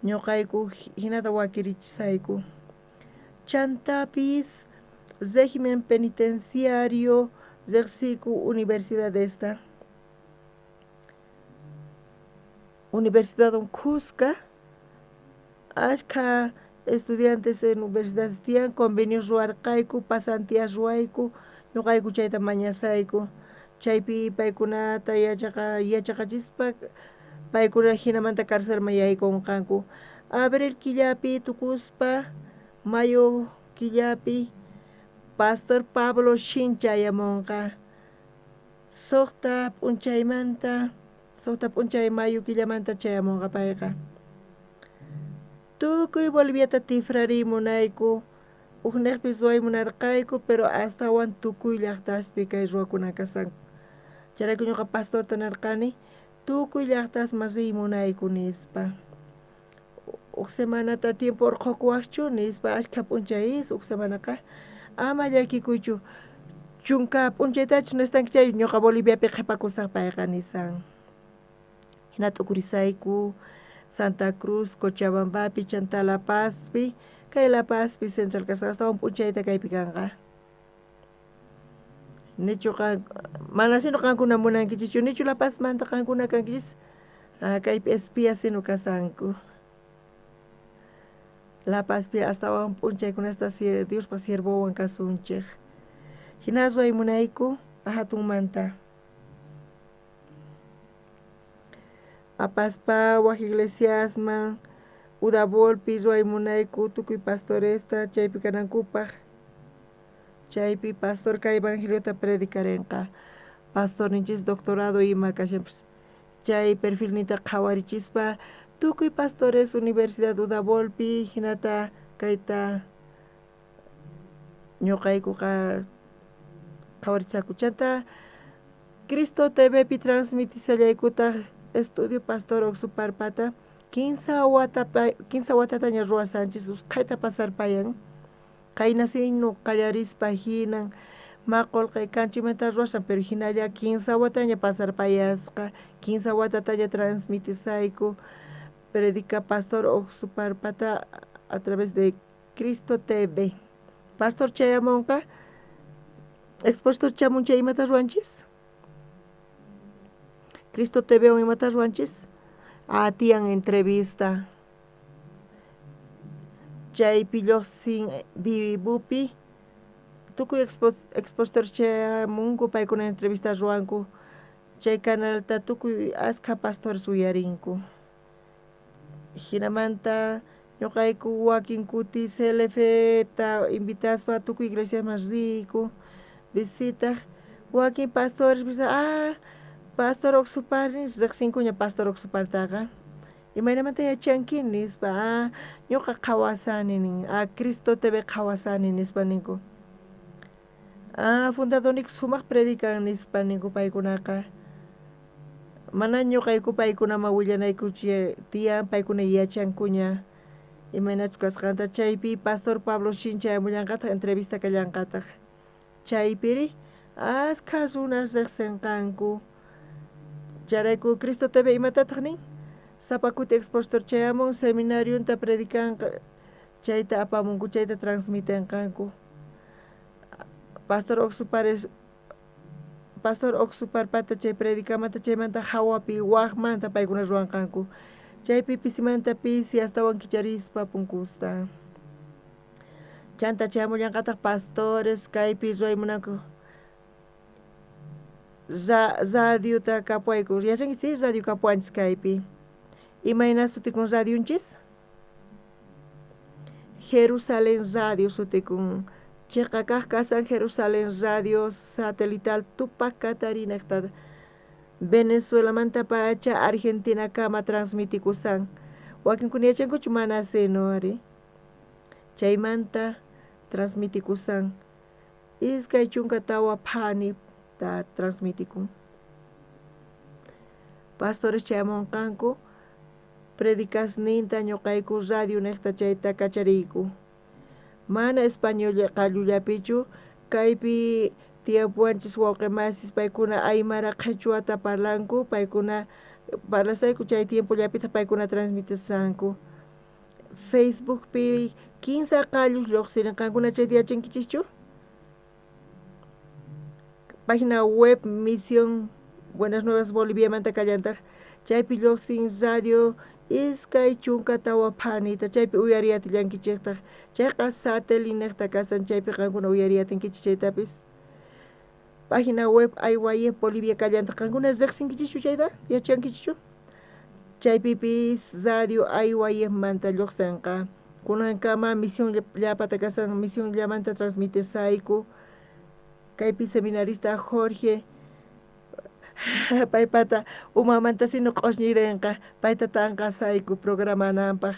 ñuqayku hinata wakirichisayku. Chantapis régimen penitenciario riqsiyku universidad esta. Universidad khuska Ashkha estudiantes en universidades tiyan, convenios ruwarqayku, pasantías ruwayku, ñuqayku chayta mañasayku. Chaypi paykunata yachaqachispa paykuna jinamanta carcelman yaykunqanku. Abril killapi tukuspa, mayo killapi, Pastor Pablo Shin chayamunqa. 6 p'unchaymanta, 6 p'unchay mayo killamanta chayamunqa payqa. Tukuy Boliviata tifrariy munayku, ujnejpi ruway munarqayku, pero astawan tukuy llaqtaspi kay ruwakuna kasanku. Chayrayku ñuqa pastorta nirqani, tukuy llaqtasman riy munayku nispa. Uj semanata tiempo urqhukuwaqchu nispa, ashkha p'unchayis uj semanaqa. Ama llakikuychu, 10 p'unchaytachus nestanki chay ñuqa Boliviapi qhipakusaq payqa nisan. Hina t'ukurisayku Santa Cruz, Cochabambapi, chanta La Pazpi, kay La Pazpi central kasqa astawan p'unchayta kaypi kanqa. Nichu qan, mana sino qankuna munankichischu, nichu La Pazmanta qankuna kankichis, kaypi espía sino kasanku. La Pazpi astawan p'unchaykunasta Diospa siervowan kasunchej. Hina ruway munayku hatunmanta. Apaspa waj iglesiasman, Udavolpi ruway munayku tukuy pastoresta chaypi kanankupaj. Chaypi pastor kay evangeliota predicarenqa. Pastorninchis doctorado ima kashanpis. Chay perfilninta qhawarichispa tukuy pastores Universidad Udavolpi hinata kayta ñuqaykuqa qhawarichaku. Chanta Cristo TV pi transmitisallaykutaq Estudio Pastor Oxuparpata 15 watataña ruwasanchis usqhayta pasarpayan. Qaynasinu qallarispa hinan ma qullqi kanchimanta ruwasan, pero hinalla 15 wataña pasarpayasqa, 15 watataña transmitisayku predica Pastor Oxuparpata a través de Cristo TV. Pastor chayamunqa, expositor chamun chay imata ruwanchis? Cristo TV on imata ruwanchis? Tiyan entrevista. Chaypi lluqsin vivopi tukuy expositor chayamunku paykuna entrevista ruwanku. Chay canalta tukuy askha pastores uyarinku. Hinamanta ñuqayku wakin kuti CLF ta invitaspa tukuy iglesiasman riyku visitaq wakin pastores bisa, Pastor Oxupar riqsinkuña Pastor Oxupartaqa. Imaynamanta yachanki nispa, ñuqa qhawasani nin, Cristo TV qhawasani nispa ninku. Fundadorniyku sumaq predican nispa ninku paykunaqa. Mana ñuqayku paykunaman willanaykuchu tiyan, paykuna yachankuña imaynachus kasqanta. Chaypi Pastor Pablo Shin chayamullanqataq, entrevista kallanqataq. Chaypiri askha runas riqsinqanku. Chayrayku Cristo TV imatataq nin? Sapa kuti expositor chayamun seminarionta predicanqa, chayta apamunku, chayta transmitenqanku. Pastor Oxuparpata chay predicamanta chaymanta hawapi wajmanta paykuna ruwanqanku. Chaypi pisimanta pisi astawan kicharispa punkusta. Chanta chayamullanqataq pastores kaypi ruway munanku. Radiota kapuayku. Yachanki si radio kapuanchis kaypi. Imayna sutikun radionchis? Jerusalén Radio sutikun. Chiqa kaq kasan Jerusalén Radio satelital Tupac Katari naqta Venezuelamanta pacha Argentina kama transmitikusan. Wakinkuna yachankuchu mana seno ari. Chaymanta transmitikusan. 24 phani ta transmitikun. Pastores chayamunqanku predicasninta ñuqayku radio niqta chayta kachariyku. Mana español qallullapichu kaypi tiyapuwanchis wawqimasis paykuna aymara qhichwata parlanku, paykuna parlasayku chay tiempollapitaq paykuna transmitisanku. Facebookpi 15 qallus lluqsirinqankuna chayta yachankichischu? Página web Misión Buenas Nuevas Boliviamanta kallantaq chaypi lluqsin radio 24 phanita chaypi uyariyatillankichejtaj chayqa satelinejta kasan chaypi qankuna uyariyatinkichej chaytapis página web IYF Bolivia kallantaq qankuna riqsinkichischu chayta yachankichichu chaypipis radio IYF manta lluqsinqa kunankama misión llapata kasan misión llamanta transmitisayku kaypi seminarista Jorge paypata umamanta sino q'usñirinqa payta tanqasayku programananpaq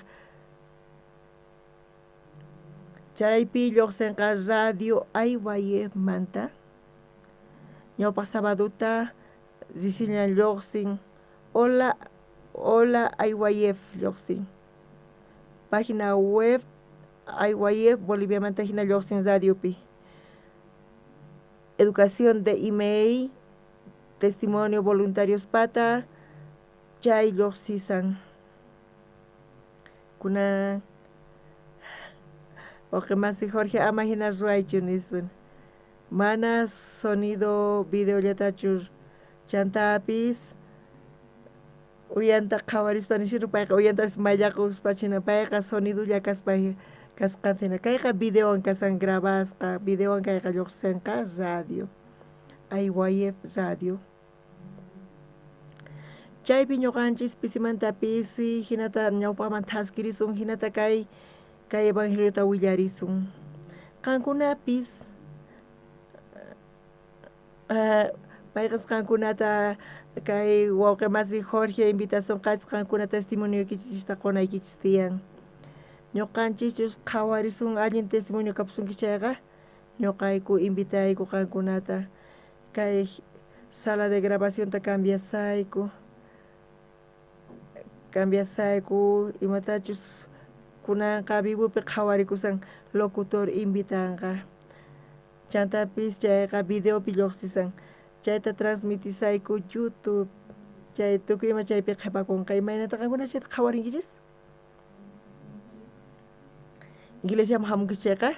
chaypi lluqsinqa radio IYF manta ñawpaq sabaduta risillan lluqsin hola hola IYF lluqsin página web IYF Boliviamanta hina lluqsin radiopi educación de email testimonio voluntarios pata chay lluqsisan kunan wawqimasi Jorge ama hina ruwaychu nispa mana sonido videollatachu chantapis uyanta qhawarispa nishinu payqa uyantapis mayllaquspa china payqa sonidolla kaspa kasqanta hina kayqa videowan kasan grabasqa videowan kayqa lluqsinqa radio IYF radio chaypi ñuqanchis pisimanta pisi hinata ñawpaqman thaskirisun hinata kay evangeliota willarisun qankunapis mayqis qankunata kay wawqimasi Jorge invitasonqachis qankuna testimonioykichista qunaykichis tiyan ñuqanchischus qhawarisun allin testimonio kapusunki chayqa ñuqayku invitayku qankunata kay sala de grabacionta cambiasayku imatachus kunanqa vivopi qhawarikusan locutor invitanqa chantapis chayqa videopi lluqsisan chayta transmitisayku YouTube chay tukuy ima chaypi qhipakunqa imaynata qankuna chayta qhawarinkichis iglesiaman hamunkichis chayqa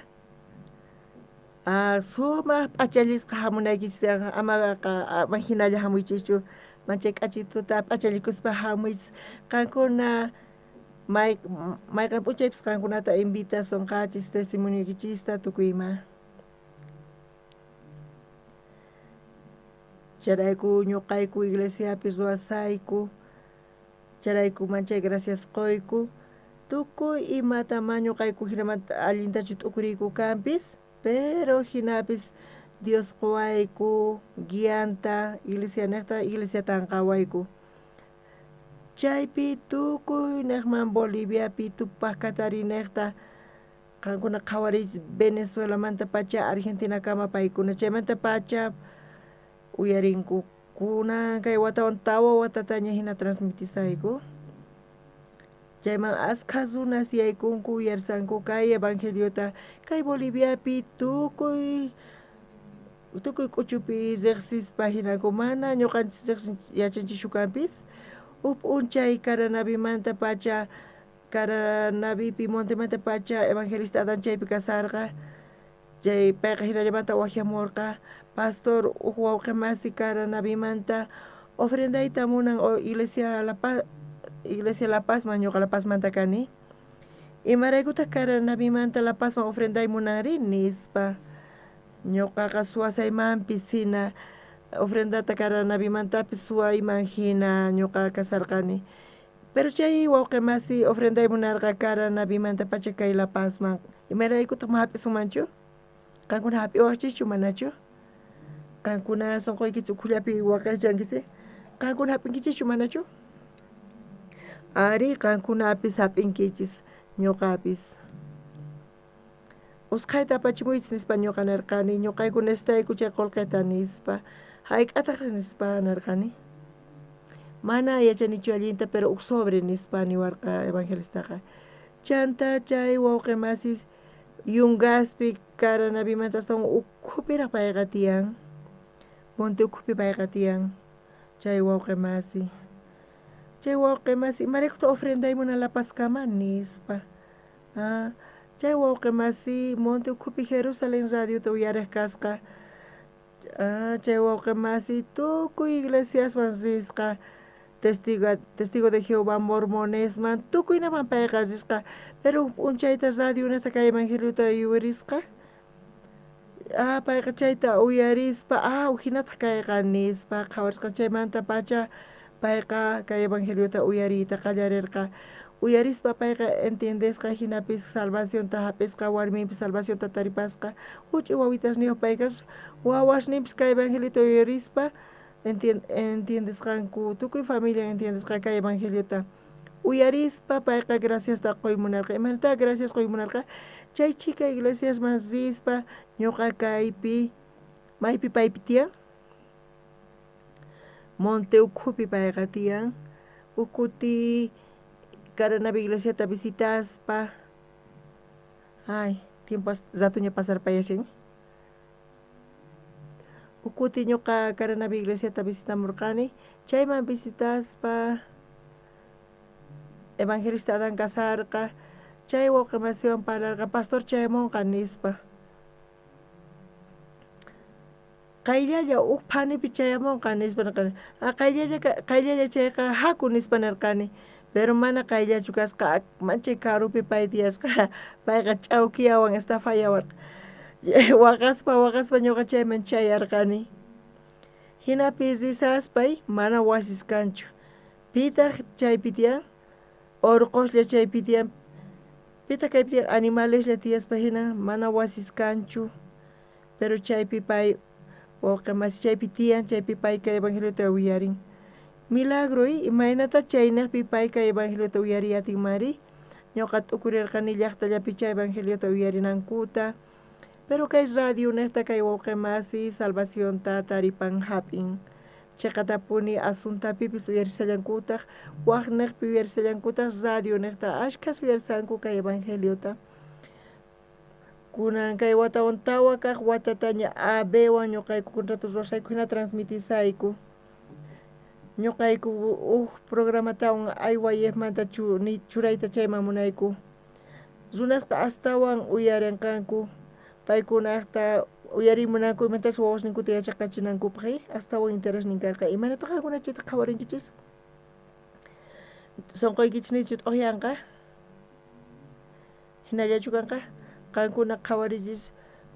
sumaq p'achallisqa hamunaykichis ama hinalla hamuychischu manchay k'achituta p'achallikuspa hamuychis qankuna mayqan p'unchaypis qankunata invitasonqachis testimonioykichista tukuy ima Chayrayku ñuqayku iglesiapi ruwasayku chayrayku manchay gracias quyku tukuy imata ma ñuqayku hinamanta allintachu t'ukuriyku kanpis pero hinapis Dios quwayku guianta iglesianejta iglesia tanqawayku chaypi tukuy nejman Boliviapi Tupac Katarinejta qankuna qhawariychis Venezuelamanta pacha Argentinakama paykuna chaymanta pacha uyarinku kunan kay watawan tawa watataña hina transmitisayku chayman askha runas yaykunku uyarsanku kay evangeliota kay Boliviapi tukuy k'uchupi riqsispa hinaku mana ñuqanchis riqsin yachanchischu kanpis huk p'unchay Caranavimanta pacha Caranavipi montemanta pacha evangelista Adán chaypi kasarqa chay payqa hinallamanta waqyamurqa pastor huk wawqimasi Caranavimanta ofrendayta munan iglesia La Pazman ñuqa La Pazmanta kani imaraykutaq Caranavimanta La Pazman ofrenday munanri nispa ñuqaqa suwasaymanpis hina ofrendata Caranavimantapis suwayman hina ñuqa kasarqani pero chay wawqimasi ofrenday munarqa Caranavimanta pacha kay La Pazman imaraykutaq ma hap'isunmanchu qankuna hap'iwaqchischu manachu qankuna sunquykichis ukhullapi waqaychankichis qankuna hap'inkichischu manachu ari qankunapis hap'inkichis ñuqapis usqhayta apachimuychis nispa ñuqa nirqani ñuqayku necesitayku chay qullqita nispa hayk'ataq nispa nirqani mana yachanichu allinta pero huk sobre nispa niwarqa evangelistaqa chanta chay wawqimasis Yungaspi Caranavimanta astawan ukhupiraq payqa tiyan monte ukhupi payqa tiyan chay wawqimasi imaraykutaq ofrenday munan La Pazkama nispa chay wawqimasi monte ukhupi Jerusalén radiota uyariq kasqa chay wawqimasi tukuy iglesiaswan risqa Testigo de Jehová mormonesman tukuynaman payqa risqa, pero uj p'unchayta radionejta kay evangeliota uyarisqa. Payqa chayta uyarispa, ujinataj kayqa nispa qhawarisqa. Chaymantapacha payqa kay evangeliota uyariyta qallarerqa. Uyarispa payqa entiendesqa, jinapis salvacionta jap'isqa, warminpis salvacionta taripasqa, juch'uy wawitasniyoj payqa wawasninpis kay evangeliota uyarispa entiendesqanku, tukuy familia entiendesqa kay evangeliota. Uyarispa payqa graciasta qoy munarqa. Imaynatá gracias qoy munarqa? Chay chhika iglesiasman rispa ñuqa kaypi, maypi paypi tiyan? Monte ukhupi payqa tiyan. Uj kuti Caranavi iglesiata visitaspa, ay, tiempo ratoña pasarpayashan. Uj kuti ñuqa Caranavi iglesiata visitamurqani, chayman visitaspa evangelista Adán kasarqa, chay wawqi masiwan parlarqa, pastor chayamunqa nispa. Qayllalla uj phanipi chayamunqa nispa nerqani. Qayllalla chayqa haku nispa nerqani. Pero mana qayllachu kasqa, manchay karupi pay tiyasqa, payqa ch'awkiyawan estafayawarqa. Waqaspa waqaspa ñuqa chayman chayarqani. Jinapi risaspay mana wasis kanchu. Pitaq chaypi tiyan? Orqoslla chaypi tiyan. Pitaq kaypi tiyan? Animaleslla tiyaspa hina mana wasis kanchu. Pero chaypi pay wawqi masi chaypi tiyan, chaypi pay kay evangeliota uyarin. Milagro, imaynata chaynejpi pay kay evangeliota uyariy atinmanri? Ñuqa t'ukurirqani llaqtallapi chay evangeliota uyarinankuta. Pero kay radionejta kay wawqi masi salvacionta taripan jap'in. Cheqatapuni asuntapipis uyarisallankutaq, wajnejpi uyarisallankutaq, radionejta ashkhas uyarisanku kay evangeliota. Kunan kay watawan tawa kaq watataña AB-wan ñuqayku contrato ruwasqayku hina transmitisayku. Ñuqayku uj programatawan IYF-manta churayta chayman munayku. Runasqa astawan uyarinqanku, paykunaqta uyarimunanku imatachus wawasninkuta yachaqachinankupaq, astawan interesnin karqa. Imaynataq qankuna chayta qhawarinkichis? Sonqoykichis nichu t'uqyanqa? Hinallachu kanqa? Qankuna qhawarichis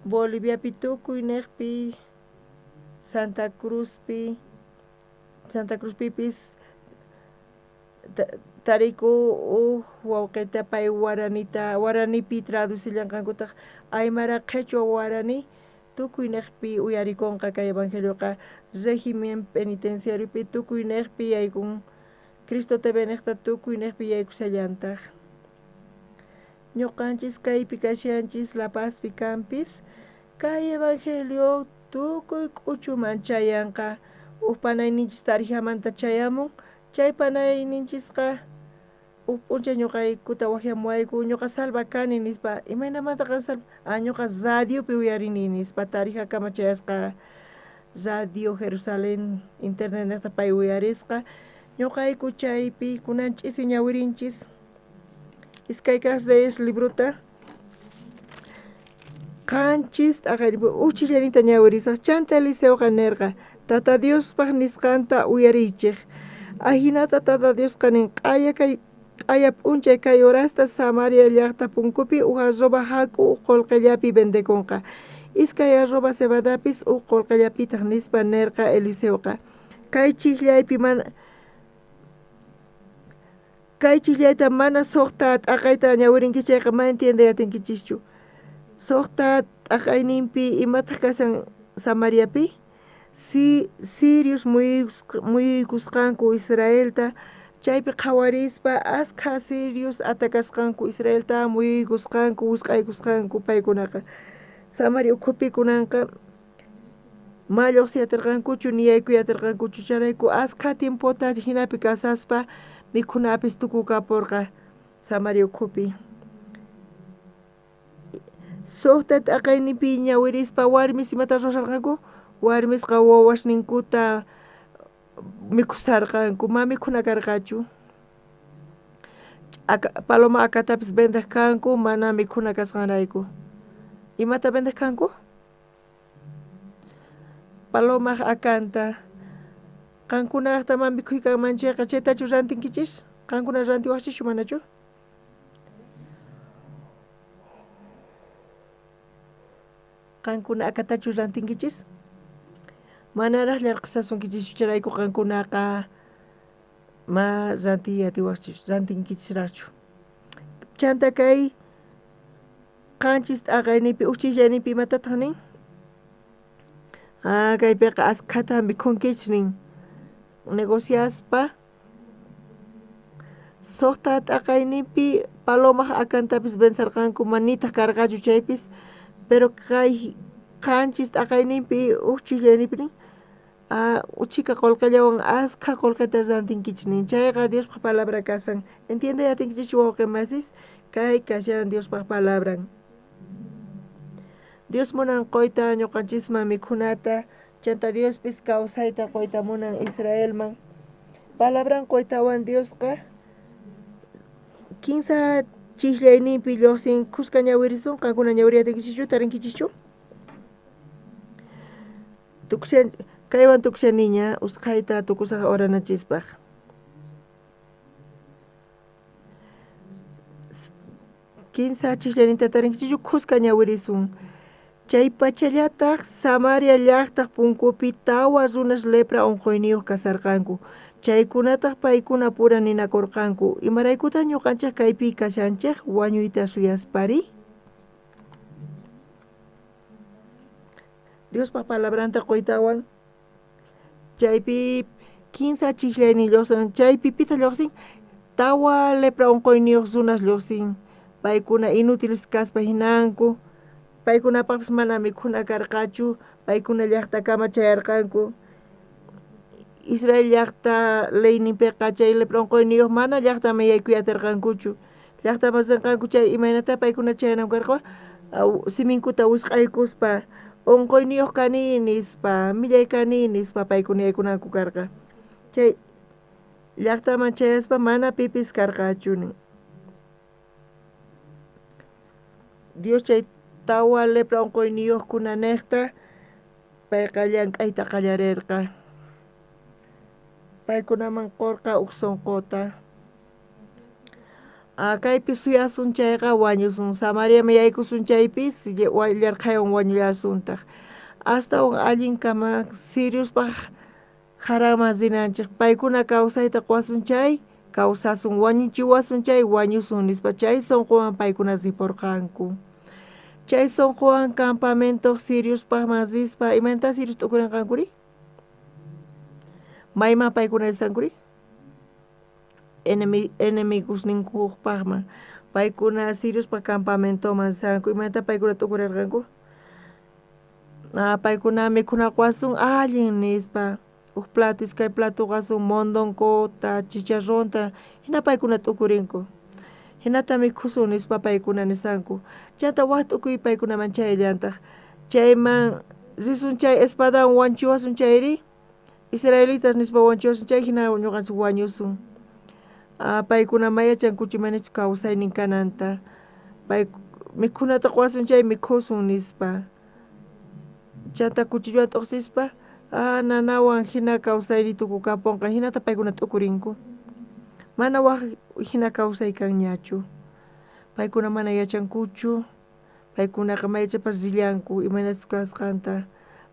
Boliviapi tukuy neqpi, Santa Cruzpi, Santa Cruzpipis tariku uj wawqita pay waranipi traducillanqankutaq aymara qhechua warani tukuy neqpi uyarikunqa kay evangelioqa régimen penitenciariopi tukuy neqpi yaykun Cristo TV neqta tukuy neqpi yaykusallantaq. Ñuqanchis kaypi kashanchis La Pazpi kanpis kay evangelio tukuy k'uchuman chayanqa. Uj panayninchis Tarijamanta chayamun, chay panayninchisqa uj p'unchay ñuqaykuta wajyamuwayku, ñuqa salva kani nispa. Imaynamanta qan salva? Ñuqa radiopi uyarini nispa. Tarijakama chayasqa Radio Jerusalén internet neqta pay uyarisqa. Ñuqayku chaypi kunan ch'isi ñawirinchis. Iskay kaq Reyes librota qanchis t'aqaypi uj ch'illanita ñawirisaq. Chanta Eliseoqa nerqa, Tata Diospaq nisqanta uyariychej. Ajinata Tata Diosqa nin, q'aya p'unchay kay horasta Samaria llaqta punkupi uj arroba jak'u uj qullqillapi vendekunqa. Iskay arroba cebadapis uj qullqillapitaq nispa nerqa Eliseoqa. Kay chijllaypi mana kay chijllayta mana suqta t'aqayta ñawirinkichis chayqa mana entiendey atinkichischu. Suqta t'aqayninpi imataq kashan Samariapi? Sirios muyuykusqanku Israelta, chaypi qhawarispa askha sirios atakasqanku Israelta muyuykusqanku, wisq'aykusqanku paykunaqa. Samaria ukhupi kunanqa ma lluqsiyatirqankuchu ni yaykuyatirqankuchu, chayrayku askha tiempota hinapi kasaspa mikhunapis tukukapurqa Samaria ukhupi. Suqta t'aqayninpi ñawirispa warmis imata ruwasharqanku? Warmisqa wawasninkuta mikhusarqanku, ma mikhuna karqachu. Paloma akatapis vendeq kanku mana mikhuna kasqanrayku. Imata vendeq kanku? Palomaq akanta. Qankunaqtaman mikhuy kanman chayqa chaytachu rantinkichis? Qankuna rantiwaqchischu manachu? Qankuna akatachu rantinkichis? Manaraq llarqhasasunkichis chayrayku qankunaqa ma rantiy atiwaqchis rantinkichisraqchu. Chanta kay qanchis t'aqayninpi uqchillayninpi imatataq nin? Ah, kaypiqa askhata mikhunkichis nin. Negociaspa suqta t'aqayninpi palomaq akantapis vencerqanku manitaq karqachu chaypis, pero kay qanchis t'aqayninpi uqchillayninpi nin uchika qullqillawan askha qullqita rantinkichis nin. Chayqa Diospaq palabra kasan. Entiende atinkichis wawqi masis? Kay kashan Diospaq palabran. Dios munan quyta ñuqanchisman mikhunata, chanta Diospis kawsayta quyta munan Israelman. Palabran quytawan Diosqa kinsa chiqllayninpi lluqsin kuska ñawirisun qankuna ñawiriyatinkichikchu tarinkichischu? Tukushan kaywan tukushaniña usqhayta tukusaq oranachispaq. Kinsa chiqllayninta tarinkichikchu kuska ñawirisun. Chay pachallataq Samaria llaqtaq punkupi tawa runas lepra unquyniyuq kasarqanku. Chaykunataq paykuna pura ninakurqanku. Imaraykutaq ñuqanchik kaypi kashanchik wañuyta suyaspari? Diospaq palabranta quytawan chaypi kinsa chiqllaynin lluqsin, chaypi pitaq lluqsin? Tawa lepra unquyniyuq runas lluqsin. Paykuna inútiles kaspa hinanku. Paykunapaqpis mana mikhuna karqachu, paykuna llaqtakama chayarqanku. Israel llaqta leyninpiqa chay lepra unquyniyuq mana llaqtaman yaykuy atirqankuchu. Llaqtaman rinqanku chay imaynata paykuna chayananku karqa? Siminkuta wisq'aykuspa unquyniyuq kani nispa, millay kani nispa paykuna yaykunanku karqa. Chay llaqtaman chayaspa mana pipis karqachu nin. Dios chay tawa lepra unquyniyuqkuna niqta payqa llank'ayta qallarirqa. Paykunaman qurqa uq sunquta. Kaypi suyasun chayqa wañusun, Samariaman yaykusun chaypis llarqhaywan wañullasuntaq. Astawan allin kama Siriuspaq jaranman rinanchik. Paykuna kawsayta quwasun chay kawsasun, wañuchiwasun chay wañusun nispa chay sunquwan paykuna ripurqanku. Chay sunquwan campamento Siriuspaqman rispa, imaynata Sirius t'ukurinqankuri? Mayman paykuna risankuri? Enemigosninkupaqman. Paykuna Siriuspaq campamentoman risanku, imaynata paykuna t'ukurirqanku? Paykuna mikhuna quwasun allin nispa. Uj plato, iskay plato quwasun mondonkota, chicharronta, hina paykuna t'ukurinku. Hinata mikhusun nispa paykuna nisanku. Chanta waj t'ukuy paykunaman chayallantaq. Chayman risun chay espadawan wanchiwasun chayri? Israelitas nispa wanchiwasun chay hina ñuqanchik wañusun. Paykuna ma yachankuchu imaynachus kawsaynin kananta. Pay mikhunata quwasun chay mikhusun nispa. Chanta kuchilluwan t'uqsispa nanawan hina kawsayni tukukapunqa hinata paykuna t'ukurinku. Mana waj hina kawsay kanñachu. Paykuna mana yachankuchu. Paykunaqa ma yachapas rillanku imaynachus kasqanta,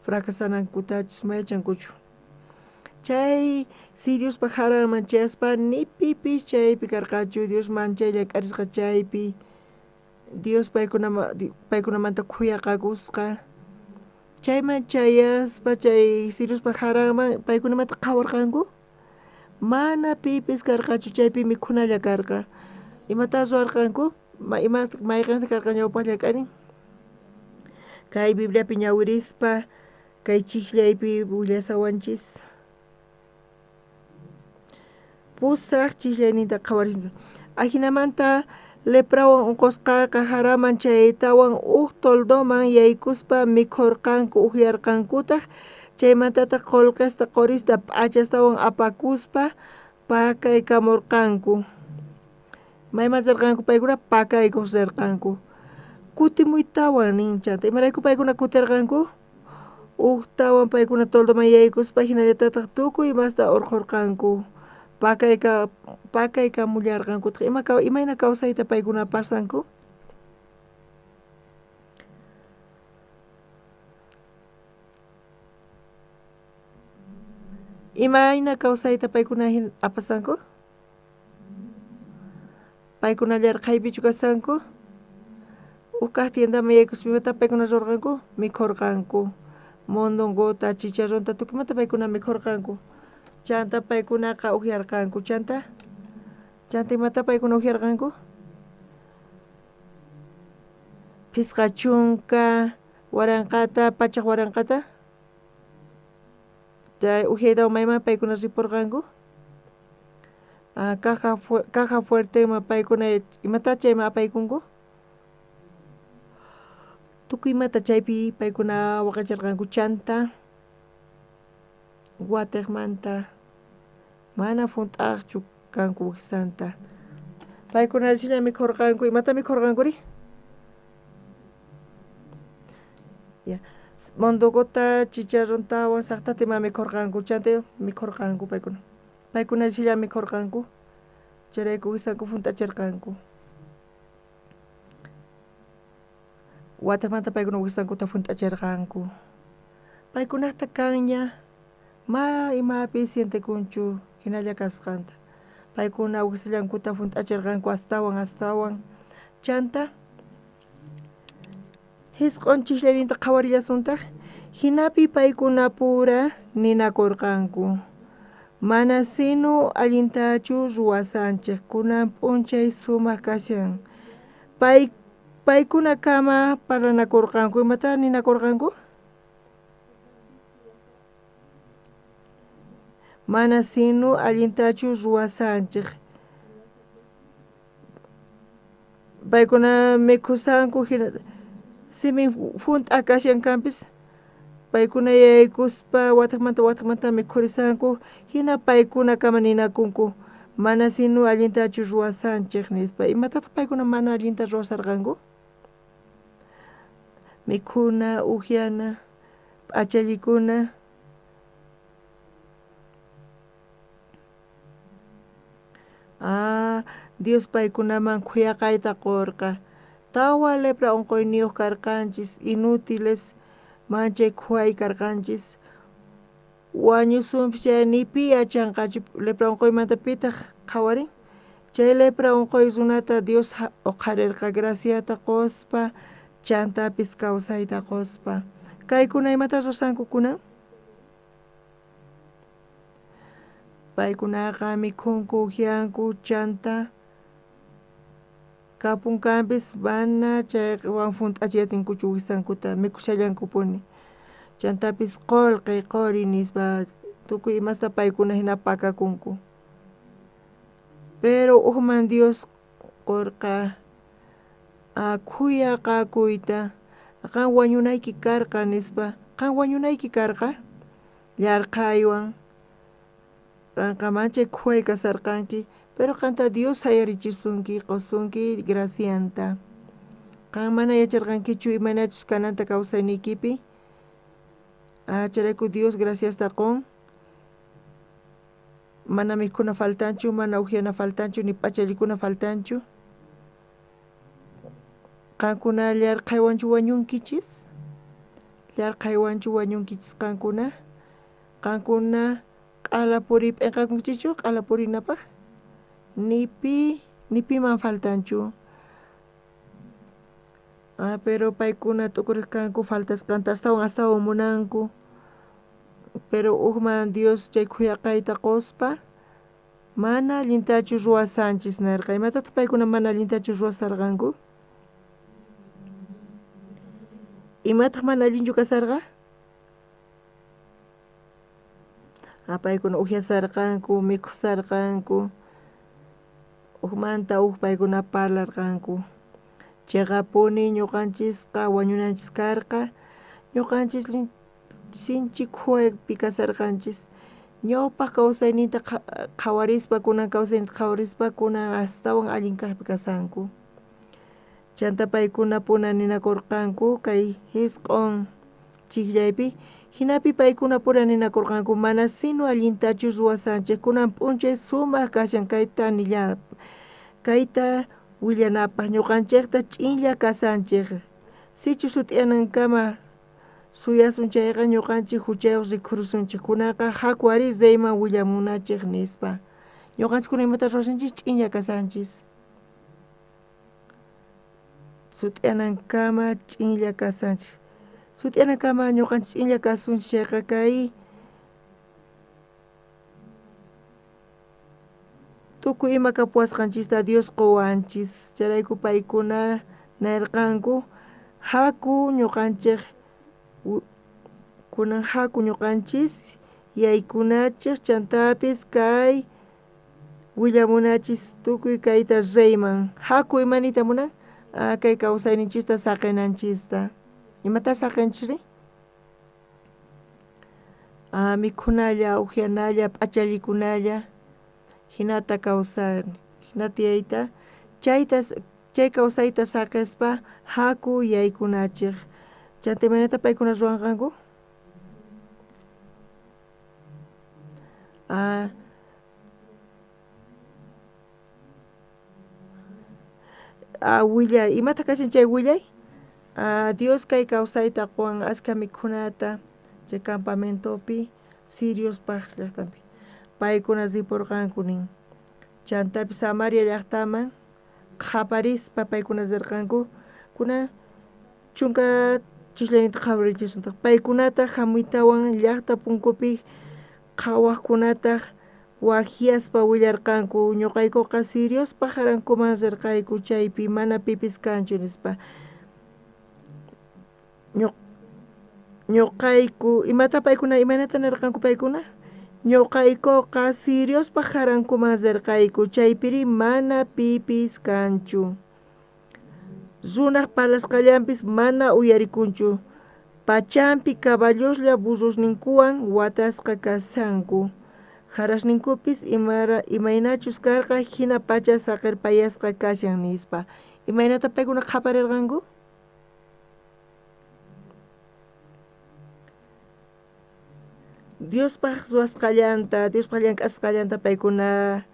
fracasanankutachus ma yachankuchu. Chay Siriuspaq jaranman chayaspa ni pipis chaypi karqachu, Dios manchay llank'arisqa chaypi. Dios paykunamanta khuyaqakusqa. Chayman chayaspa chay Siriuspaq jaranman paykunamanta qhawarqanku. Mana pipis karqachu, chaypi mikhunalla karqa. Imata ruwarqanku? Mayqinta karqa ñawpaq llank'anin? Kay Bibliapi ñawirispa, kay chiqllaypi willasawanchis. Pusaq chiqllayninta qhawarisun. Ajinamanta leprawan unqusqaqa jaraman chaytawan uj toldoman yaykuspa mikhurqanku uhyarqankutaq. Chaymantataq qullqista qurista p'achastawan apakuspa pakaykamurqanku. Mayman rirqanku paykuna pakaykuq rirqanku. Kutimuytawan nin chanta. Imarayku paykuna kutirqanku? Ujtawan paykuna toldoman yaykuspa hinallatataj tukuy imasta urqhurqanku. Pakaykamullarqankutaq. Imayna kawsayta paykuna pasanku? Imayna kawsayta paykuna apasanku? Paykuna llarqhaypichu kasanku? Uj kaq tiendaman yaykuspa imata paykuna rurqanku? Mikhurqanku. Mondongota, chicharronta, tukuymanta paykuna mikhurqanku. Chanta paykunaqa uhyarqanku. Chanta imata paykuna uhyarqanku? 50,000, 1,000, 100,000. Uhyaytawan mayman paykuna ripurqanku? Caja fuerteman paykuna imata chayman apaykunku? Tukuy imata chaypi paykuna waqacharqanku. Chanta watiqmanta mana hunt'aqchu kanku wijsanta. Paykuna silla mikhurqanku. Imata mikhurqankuri? Ya. Mondongota, chicharrontawan saqtata ima mikhurqanku. Chanta mikhurqanku paykuna. Paykuna silla mikhurqanku. Chayrayku wijsanku hunt'achirqanku. Watiqmanta paykuna wijsankuta hunt'achirqanku. Paykunaqta kanña ma imapi sientekunchu hinalla kasqanta. Paykuna wijsallankuta hunt'achirqanku astawan astawan. Chanta 9 chikllaninta qhawarillasuntaq. Hinapi paykunapura ninakurqanku. Mana sinu allintachu ruwasanchik kunan p'unchay sumaq kashan. Paykunakama parlanakurqanku. Imata ninakurqanku? Mana sinu allintachu ruwasanchik. Paykuna mikhusanku hina simin hunt'a kashan kanpis. Paykuna yaykuspa watiqmanta mikhurisanku. Hina paykunakama ninakunku. Mana sinu allintachu ruwasanchik nispa. Imatataq paykuna mana allinta ruwasarqanku? Mikhuna, uhyana, p'achallikuna. Dios paykunaman khuyaqayta qurqa. 4 lepra unquyniyuq karqanchis, inútiles, manchay khuway karqanchis. Wañusunpis chay ni pi yachanqachu lepra unquymanta pitaq qhawarin. Chay lepra unquy runata Dios uqharirqa graciata quspa, chantapis kawsayta quspa. Kaykuna imata rusanku kunan? Paykunaqa mikhunku, uhyanku, chanta kapunkanpis mana chaywan hunt'achiyatinkuchu wijsankuta mikhushallankupuni. Chantapis qolqe, qori nispa tukuy imasta paykuna hina pakakunku. Pero ujman Dios qurqa khuyaqakuyta. Qan wañunayki karqa nispa. Qan wañunayki karqa llarqhaywan. Qanqa manchay khuway kasarqanki, pero qanta Dios sayarichisunki, qusunki gracianta. Qan mana yacharqankichu imaynachus kananta kawsayniykipi. Chayrayku Dios graciasta qun. Mana mikhuna faltanchu, mana uhyana faltanchu, ni p'achallikuna faltanchu. Qankuna llarqhaywanchu wañunkichis? Llarqhaywanchu wañunkichis qankuna? Qankuna q'ala puriy p'inqakunchischu q'ala purinapaq? Ni piman faltanchu. Pero paykuna t'ukuriq kanku faltasqanta astawan astawan munanku. Pero ujman Dios chay khuyaqayta quspa mana allintachu ruwasanchis nirqa. Imatataq paykuna mana allintachu ruwasarqanku? Imataq mana allinchu kasarqa? Paykuna uhyasarqanku, mikhusarqanku. Ujmanta uj paykuna parlarqanku. Chayqapuni ñuqanchisqa wañunanchis karqa. Ñuqanchis sinchi khuwaypi kasarqanchis. Ñawpaq kawsayninta qhawarispa, kunan kawsayninta qhawarispa, kunan astawan allin kaqpi kasanku. Chanta paykuna puna ninakurqanku kay 9 chiqllaypi. Jinapi paykuna pura ninakurqanku mana sino allintachu ruwasanchej kunan p'unchay sumaq kashan kayta nilla kayta willanapaj ñuqanchejta ch'inlla kasanchej sichus sut'iyanankama suyasun chayqa ñuqanchej huchayuq rikhurusunchej kunaqa haku ari reyman willamunachej nispa. Ñuqanchik kuna imata ruwasanchis ch'inlla kasanchis. Sut'iyanankama ch'inlla kasanchis. Sut'iyanankama ñuqanchik ch'inlla kasunchis chayqa kay tukuy ima kapuwasqanchista Dios quwanchis. Chayrayku paykuna nirqanku haku ñuqanchik kunan haku ñuqanchis yaykunachik chantapis kay willamunachis tukuy kayta reyman. Haku imanita munan? Kay kawsayninchista saqinanchista. Imata saqinchikri? Mikhunalla, upyanalla, p'achallikunalla, hinata kawsani, hinata tiyayta, chayta chay kawsayta saqispa haku yaykunachik. Chanta imaynata paykuna ruwanqanku? Willay, imata kashan chay willay? Dios kay kawsayta quwan askha mikhunata chay campamentopi siriospaj llaqtanpi. Paykuna ripurqanku nin. Chantapi Samaria llaqtaman qhaparispa paykuna rirqanku kuna chunka chisllaninta qhaparichisutaq paykunata hamuytawan llaqta punkupi qhawaqkunataq wajyaspa willarqanku ñuqaykuqa siriospaj jarankuman rirqayku chaypi mana pipis kanchu nispa. Ñuqayku imata paykuna imaynata nirqanku paykuna? Ñuqaykuqa siriospaj jarankuman rirqayku chaypiri mana pipis kanchu. Runaq parlasqallanpis mana uyarikunchu. Pachampi caballoslla burrosninkuwan watasqa kashanku. Jarasninkupis imaynachus karqa hina pacha saqirpayasqa kashan nispa. Imaynata paykuna qhaparirqanku? Diospaj ruwasqallanta, Diospaj llank'asqallanta paykuna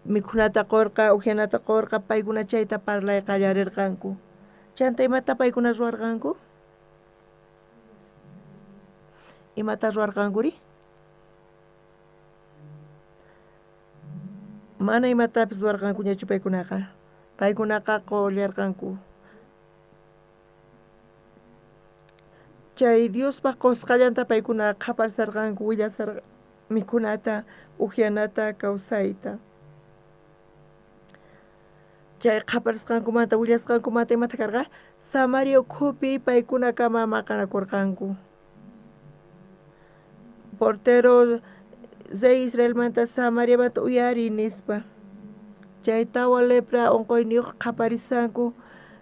mikhunata qurqa, upyanata qurqa, paykuna chayta parlay qallarirqanku. Chanta imata paykuna ruwarqanku? Imata ruwarqankuri? Mana imatapis ruwarqankuñachu paykunaqa. Paykunaqa qullarqanku. Chay Diospaj qusqallanta paykuna qhaparisarqanku, willasarqa mikhunata, upyanata, kawsayta. Chay qhaparisqankumanta, willasqankumanta imata karqa? Samaria ukhupi paykunakama maqanakurqanku. Portero rey Israelmanta Samariamanta uyari nispa. Chay tawa lepra unquyniyuq qhaparisanku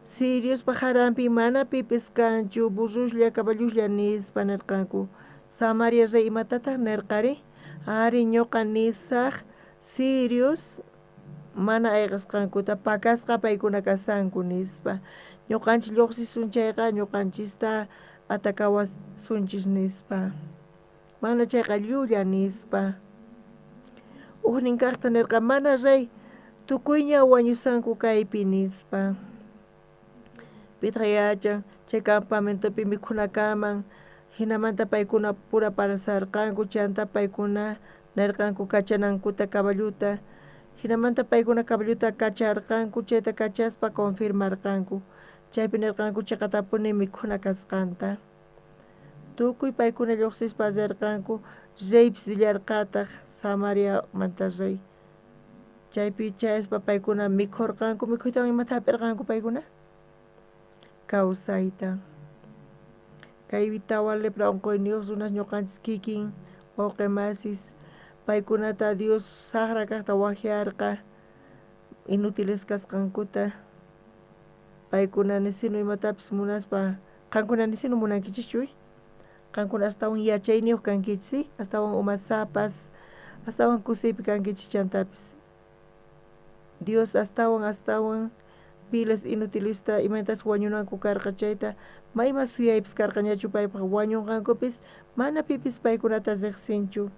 siriospaj jaranpi mana pipis kanchu, burruslla, caballuslla nispa nirqanku. Samaria rey imatataq nirqari? Ari ñuqa nisaq sirios mana ayqisqankuta pakasqa paykuna kasanku nispa. Ñuqanchis lluqsisun chayqa ñuqanchista atakawasunchis nispa. Mana chayqa llulla nispa. Ujnin kaqta nirqa mana rey tukuyña wañusanku kaypi nispa. Pitaq yachan chay campamentopi mikhunakaman hinamanta paykuna pura parasarqanku chanta paykuna nirqanku kachanankuta caballuta hinamanta paykuna caballuta kacharqanku chayta kachaspa confirmarqanku chaypi nirqanku chiqatapuni mikhuna kasqanta. Tukuy paykuna lluqsispa rirqanku reypis rillarqataq Samariamanta rey. Chaypi chayaspa paykuna mikhurqanku mikhuytawan imata hap'irqanku paykuna? Kawsayta. Kay tawa lepra unquyniyuq runas ñuqanchis kikin wawqi masis paykunata Dios saqra kaqta wajyarqa inútiles kasqankuta paykuna nisinu imatapis munaspa qankuna nisinu munankichischu? Qankuna astawan yachayniyuq kankichis, astawan umasapas, astawan kusiypi kankichis chantapis. Dios astawan astawan Piles inutilista imaynatachus wañunanku karqa chayta mayma suyaypis karqañachu paypaj wañunqankupis mana pipis paykunata riqsinchu.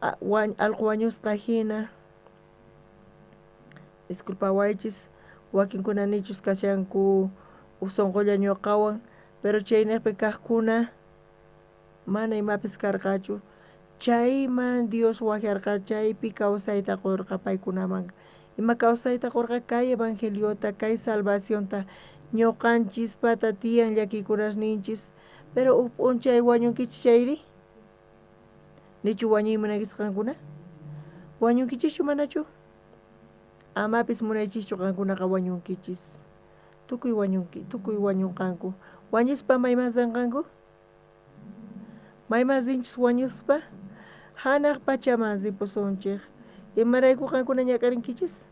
Alqu wañusqa hina. Disculpawaychis wakinkuna nichus kashanku uj sunqulla ñuqawan, pero chaynejpi kajkuna mana imapis karqachu. Chayman Dios wajyarqa, chaypi kawsayta qurqa paykunaman. Ima kawsayta qurqa kay evangeliota, kay salvacionta ñuqanchispata tiyan llakikunasninchis, pero uj p'unchay wañunkichis chayri? Nichu wañuy munaykichis qankuna? Wañunkichischu manachu? Amapis munaychischu qankunaqa wañunkichis. Tukuy wañunki, tukuy wañunqanku. Wañuspa mayman rinqanku? Mayman rinchis wañuspa? Hanaq pachaman ripusunchik. Imarayku qankuna ñak'arinkichis?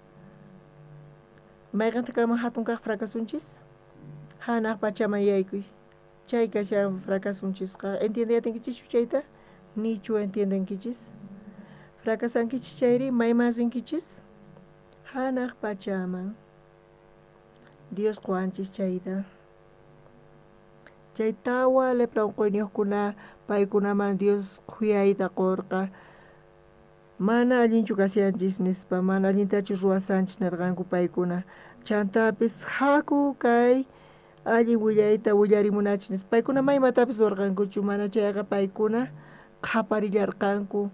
Mayqanta kanman hatun kaq fracasunchis? Hanaq pachaman yaykuy. Chay kashan fracasunchisqa. Entiendeyatinkichishchu chayta? Nichu entiendenkichis? Fracasankichis chayri mayman rinkichis? Hanaq pachaman. Dios quwanchis chayta. Chay tawa lepra unquyniyuqkuna paykunaman Dios khuyayta qurqa. Mana allinchu kashanchis nispa, mana allintachu ruwasanchis nirqanku paykuna. Chantapis haku kay allin willayta willarimunachis nispa. Paykuna maymatapis ruwarqankuchu, mana chayqa paykuna qhaparillarqanku.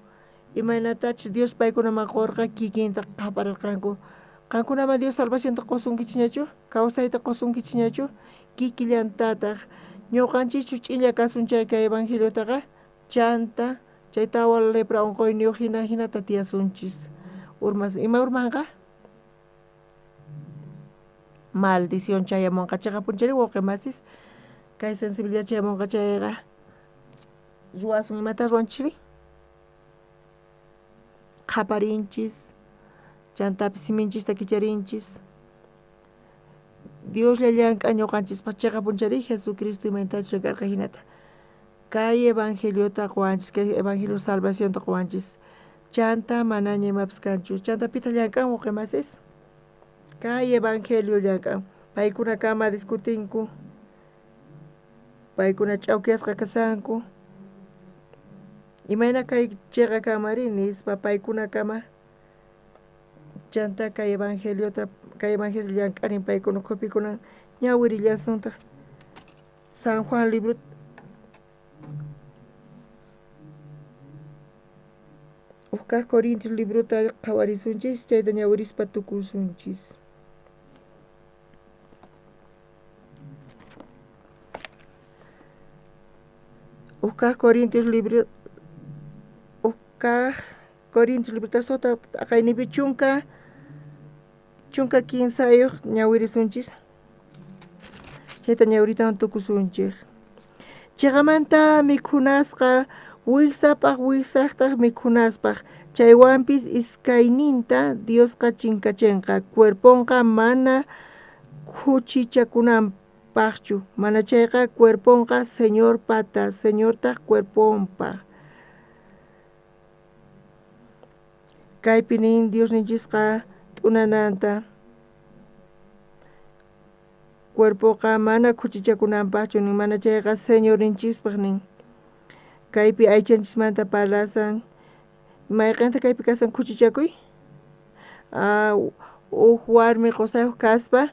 Imaynatachus Dios paykunaman qurqa kikinta qhaparirqanku. Qankunaman Dios salvacionta qusunkichisñachu? Kawsayta qusunkichisñachu? Kikillantataq ñuqanchischu ch'inlla kasun chay kay evangeliotaqa? Chanta chay tawa lepra unquyniyuq hina hinata tiyasunchis. Urmas, ima urmanqa? Maldición chayamunqa chiqapunchari wawqi masis. Kay sensibilidad chayamunqa chayqa ruwasun imata ruwanchikri? Qhaparinchis, chantapis siminchista kicharinchis. Dioslla llank'a ñuqanchispaq chiqapunchari Jesucristo imaynatachus karqa hinata. Kay evangeliota quwanchis, kay evangelio salvacionta quwanchis. Chanta manaña imapis kanchu. Chanta pitaq llank'an wawqi masis? Kay evangelio llank'an. Paykuna kama discutinku. Paykuna ch'awkiyasqa kasanku. Imayna kay chiqa kamari nispa paykuna kama. Chanta kay evangeliota, kay evangelio llank'arin paykuna khupikunan ñawirillasuntaq. San Juan libro Uj Corintios librota qhawarisunchis, chayta ñawirispa tukusunchis. Uj Corintios libro uj Corintios librota sota t'aqaynipi chunka kinsayuq ñawirisunchis. Chayta ñawiritawan tukusunchik. Chiqamanta mikhunasqa wijsapaq wijsaqtaq mikhunaspaq. Chaywanpis iskayninta Diosqa chinkachinqa. Cuerponqa mana khuchichakunanpaqchu, mana chayqa cuerponqa Señorpata, Señortaq cuerponpaq. Kaypi nin Diosninchisqa t'unananta. Cuerpoqa mana khuchichakunanpaqchu nin, mana chayqa Señorninchispaq nin. Kaypi aychanchismanta parlasan. Mayqinta kaypi kasan khuchichakuy? Uj warmi qusayuq kaspa,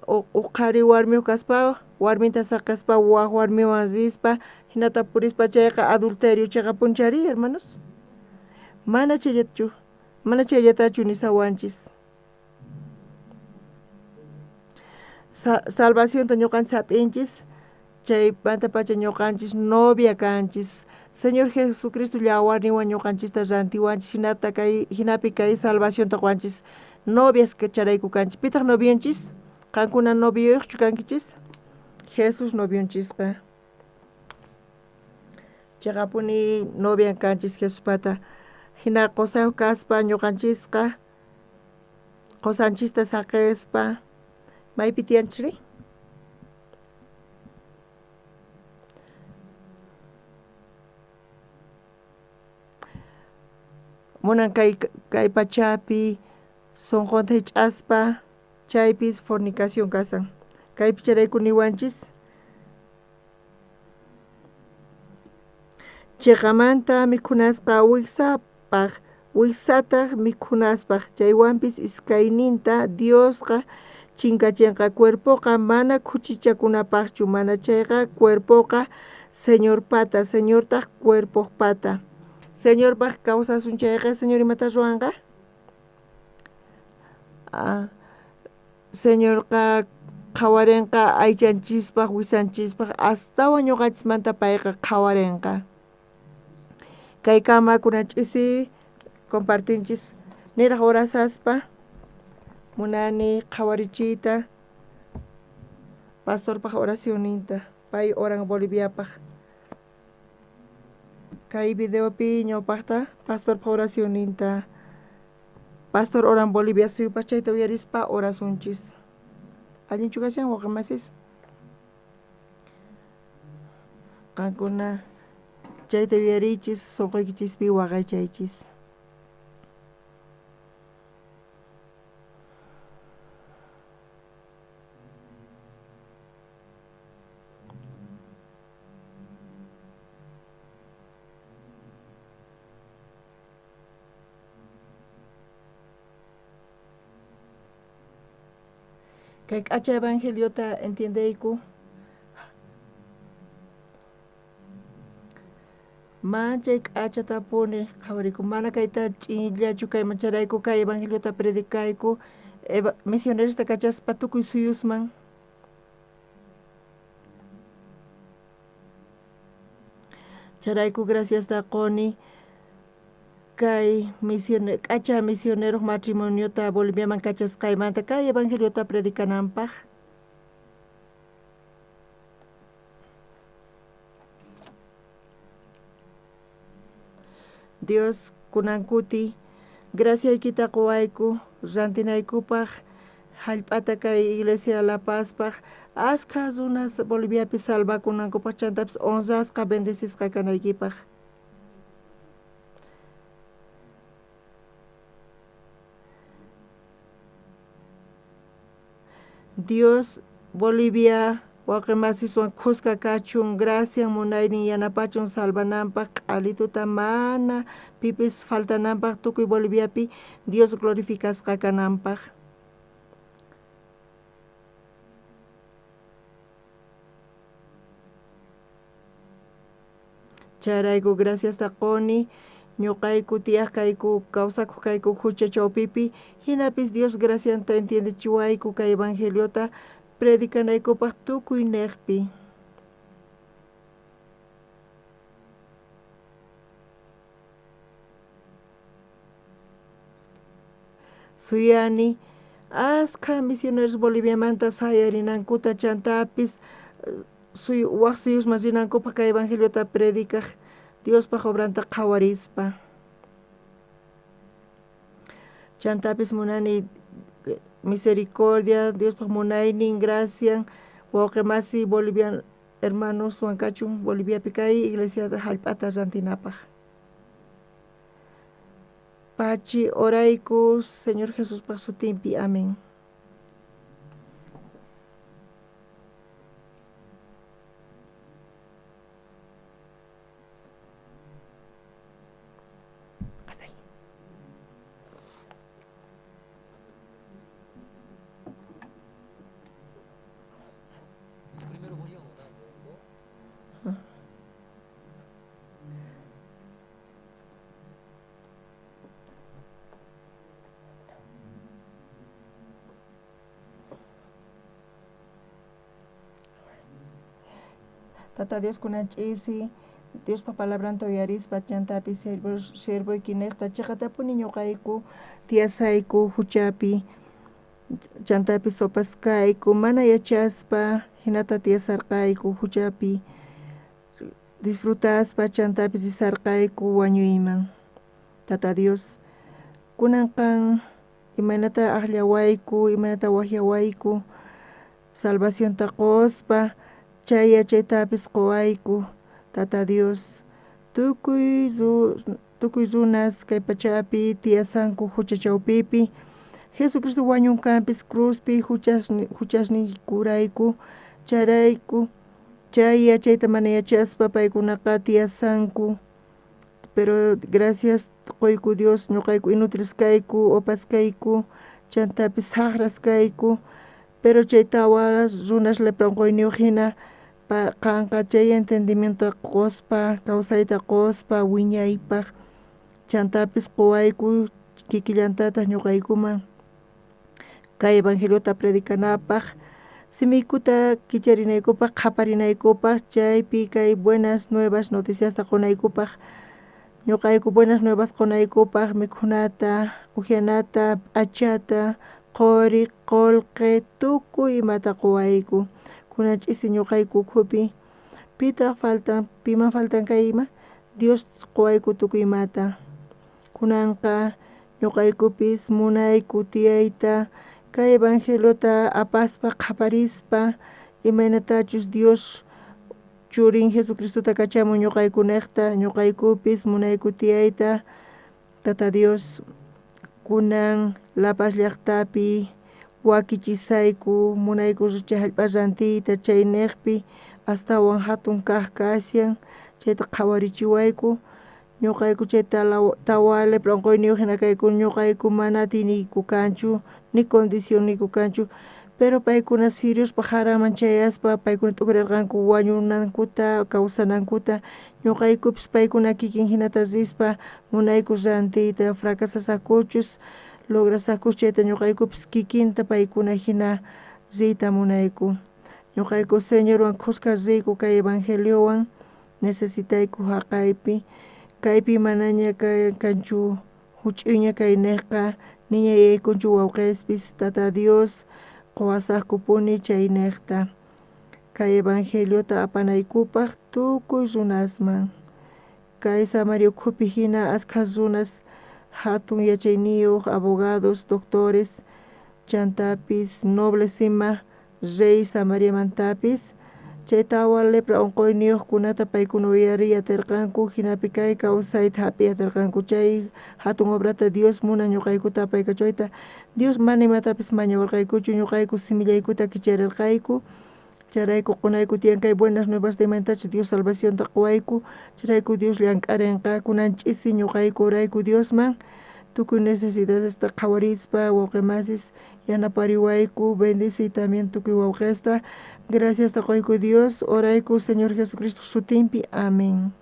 uj qhari warmiyuq kaspa, warminta saqaspa waj warmiwan rispa, hinata purispa chayqa adulterio chiqapunchari, hermanos. Mana chayllachu, mana chayllatachu nisawanchis. Salvacionta ñuqanchis hap'inchis, chaymantapacha ñuqanchis novia kanchis. Señor Jesucristo llawarniwan ñuqanchista rantiwanchis, hinata kay hinapi kay salvacionta quwanchis. Novias charayku kanchis. Pitaq novionchis? Qankuna novioyuqchu kankichis? Jesús novionchisqa. Chiqapuni novian kanchis Jesuspata. Hina qusayuq kaspa ñuqanchisqa qusanchista saqispa maypi tiyanchikri? Munan kay pachapi sunqunta hich'aspa Chaypis fornicación kasan. Kaypi chayrayku niwanchis chiqamanta mikhunasqa wijsapaj, wijsataj mikhunaspaj, chaywanpis iskayninta Diosqa chinkachinqa. Cuerpoqa mana khuchichakunapajchu, mana chayqa cuerpoqa Señorpata, Señortaj cuerpojpata. Señorpaj kawsasun chayqa, Señor imata ruwanqa? Señorqa qhawarinqa aychanchispaj, wisanchispaj, astawan ñuqanchismanta payqa qhawarinqa. Kay kama kunan ch'isi compartinchis niraj orasaspa munani qhawarichiyta pastorpaj oracionninta, pay oran Boliviapaj. Kay videopi ñawpajta pastorpaj oracionninta, pastor oran Bolivia suyupaj, chayta uyarispa orasunchis. Allinchu kashan wawqimasis? Qankuna chayta uyariychis, sunquykichispi waqaychaychis. Kay k'acha evangeliota entiendeyku. Manchay k'achatapuni qhawariyku, mana kayta ch'inllachu kayman charayku, kay evangeliota predicayku, misionerosta kachaspa tukuy suyusman. Charayku graciasta quni kay k'acha misionero matrimoniota Boliviaman kachasqaymanta kay evangeliota predicananpaj. Dios kunankuti graciaykita quwayku rantinaykupaj jallp'ata kay iglesia La Pazpaj, askha runas Boliviapi salvakunankupaj, chantapis honrasqa bendecisqa kanaykipaj. Dios Bolivia wawqimasiswan khuska kachun, gracian munaynin yanapachun salvananpaj, q'alituta mana pipis faltananpaj, tukuy Boliviapi Dios glorificasqa kananpaj. Chayrayku graciasta quni ñuqayku tiyaj kayku kawsakuq kayku hucha chawpipi, hinapis Dios gracianta entiendechiwayku kay evangeliota predicanaykupaj tukuy neqpi. Suyani askha misioneros Boliviamanta sayarinankuta, chantapis waj suyusman rinankupaj kay evangeliota predicaj Diospaj obranta qhawarispa. Chantapis munani misericordia, Diospaj munaynin, gracian, wawqimasi Bolivian hermanoswan kachun Boliviapi kay iglesia jallp'ata rantinapaj. Pachi orayku Señor Jesuspaj sutinpi, amén. Tata Dios kunan ch'isi, Diospa palabranta uyarispa chantapis siervoykinejta chiqatapuni ñuqayku tiyasayku huchapi, chantapis sopaskayku mana yachaspa hinata tiyasarqayku huchapi disfrutaspa chantapis risarqayku wañuyman. Tata Dios kunan qan imaynata aqllawayku, imaynata waqyawayku salvacionta quspa chay yachaytapis quwayku. Tata Dios tukuy runas kay pachapi tiyasanku hucha chawpipi, Jesucristo wañunkanpis cruzpi juchasniykurayku chayrayku chay yachayta mana yachaspa paykunaqa tiyasanku pero gracias qoyku Dios ñuqayku inútiles kayku opas kayku chantapis saqras kayku pero chay tawa runas lepra unquyniyuq hina qanqa chay entendimiento qospa kawsayta qospa wiñaypaq chantapis quwayku kikillantataq ñuqaykuman kay evangeliota predicanapaq simiykuta kicharinaykupaq qhaparinaykupaq chaypi kay buenas nuevas noticiasta qunaykupaq ñuqayku buenas nuevas qunaykupaq mikhunata ujyanata p'achata quri qullqi tukuy imata quwayku kunan ch'isi ñuqayku ukhupi pitaq faltan piman faltan kay ima Dios quwayku tukuy imata kunanqa ñuqaykupis munayku tiyayta kay evangeliota apaspa qhaparispa imaynatachus Dios churin Jesucristota kachamun ñuqaykunejta ñuqaykupis munayku tiyayta Tata Dios kunan La Paz llaqtapi wakichisayku munayku chay jallp'a rantiyta chaynejpi astawan hatun kaq kashan chayta qhawarichiwayku ñuqayku chay tawa lepra unquyniyuq hina kayku ñuqayku mana atiniyku kanchu ni condicionniyku kanchu pero paykuna siriospa jaranman chayaspa paykuna t'ukurirqanku wañunankuta kawsanankuta ñuqaykupis paykuna kikin hinata rispa munayku rantiyta fracasasakuchus lograsaqkus chayta ñuqaykupis kikinta paykuna hina riyta munayku ñuqayku Señorwan khuska riyku kay evangeliowan necesitayku haqaypi kaypi manaña kanchu huch'uyña kaynejqa niña yaykunchu wawqispis Tata Dios quwasaqkupuni chaynejta kay evangeliota apanaykupaq tukuy runasman kay Samaria ukhupi hina askha runas hatun yachayniyuq abogados doctores chantapis nobles ima rey Samariamantapis chay tawa lepra unquyniyuqkunata paykuna uyariy atirqanku hinapi kay kawsayta hap'iy atirqanku chay hatun obrata Dios munan ñuqaykuta apaykachawayta Dios mana imatapis mañawarqaykuchu ñuqayku simillaykuta kicharirqayku chayrayku qunayku tiyan kay buenas nuevas imaynatachus Dios salvacionta quwayku chayrayku Dios llank'arinqa kunan ch'isi ñuqayku orayku Diosman tukuy necesidadesta qhawarispa wawqimasis yanapariwayku bendiciy también tukuy wawqista graciasta qoyku Dios orayku Señor Jesucristo sutinpi amén.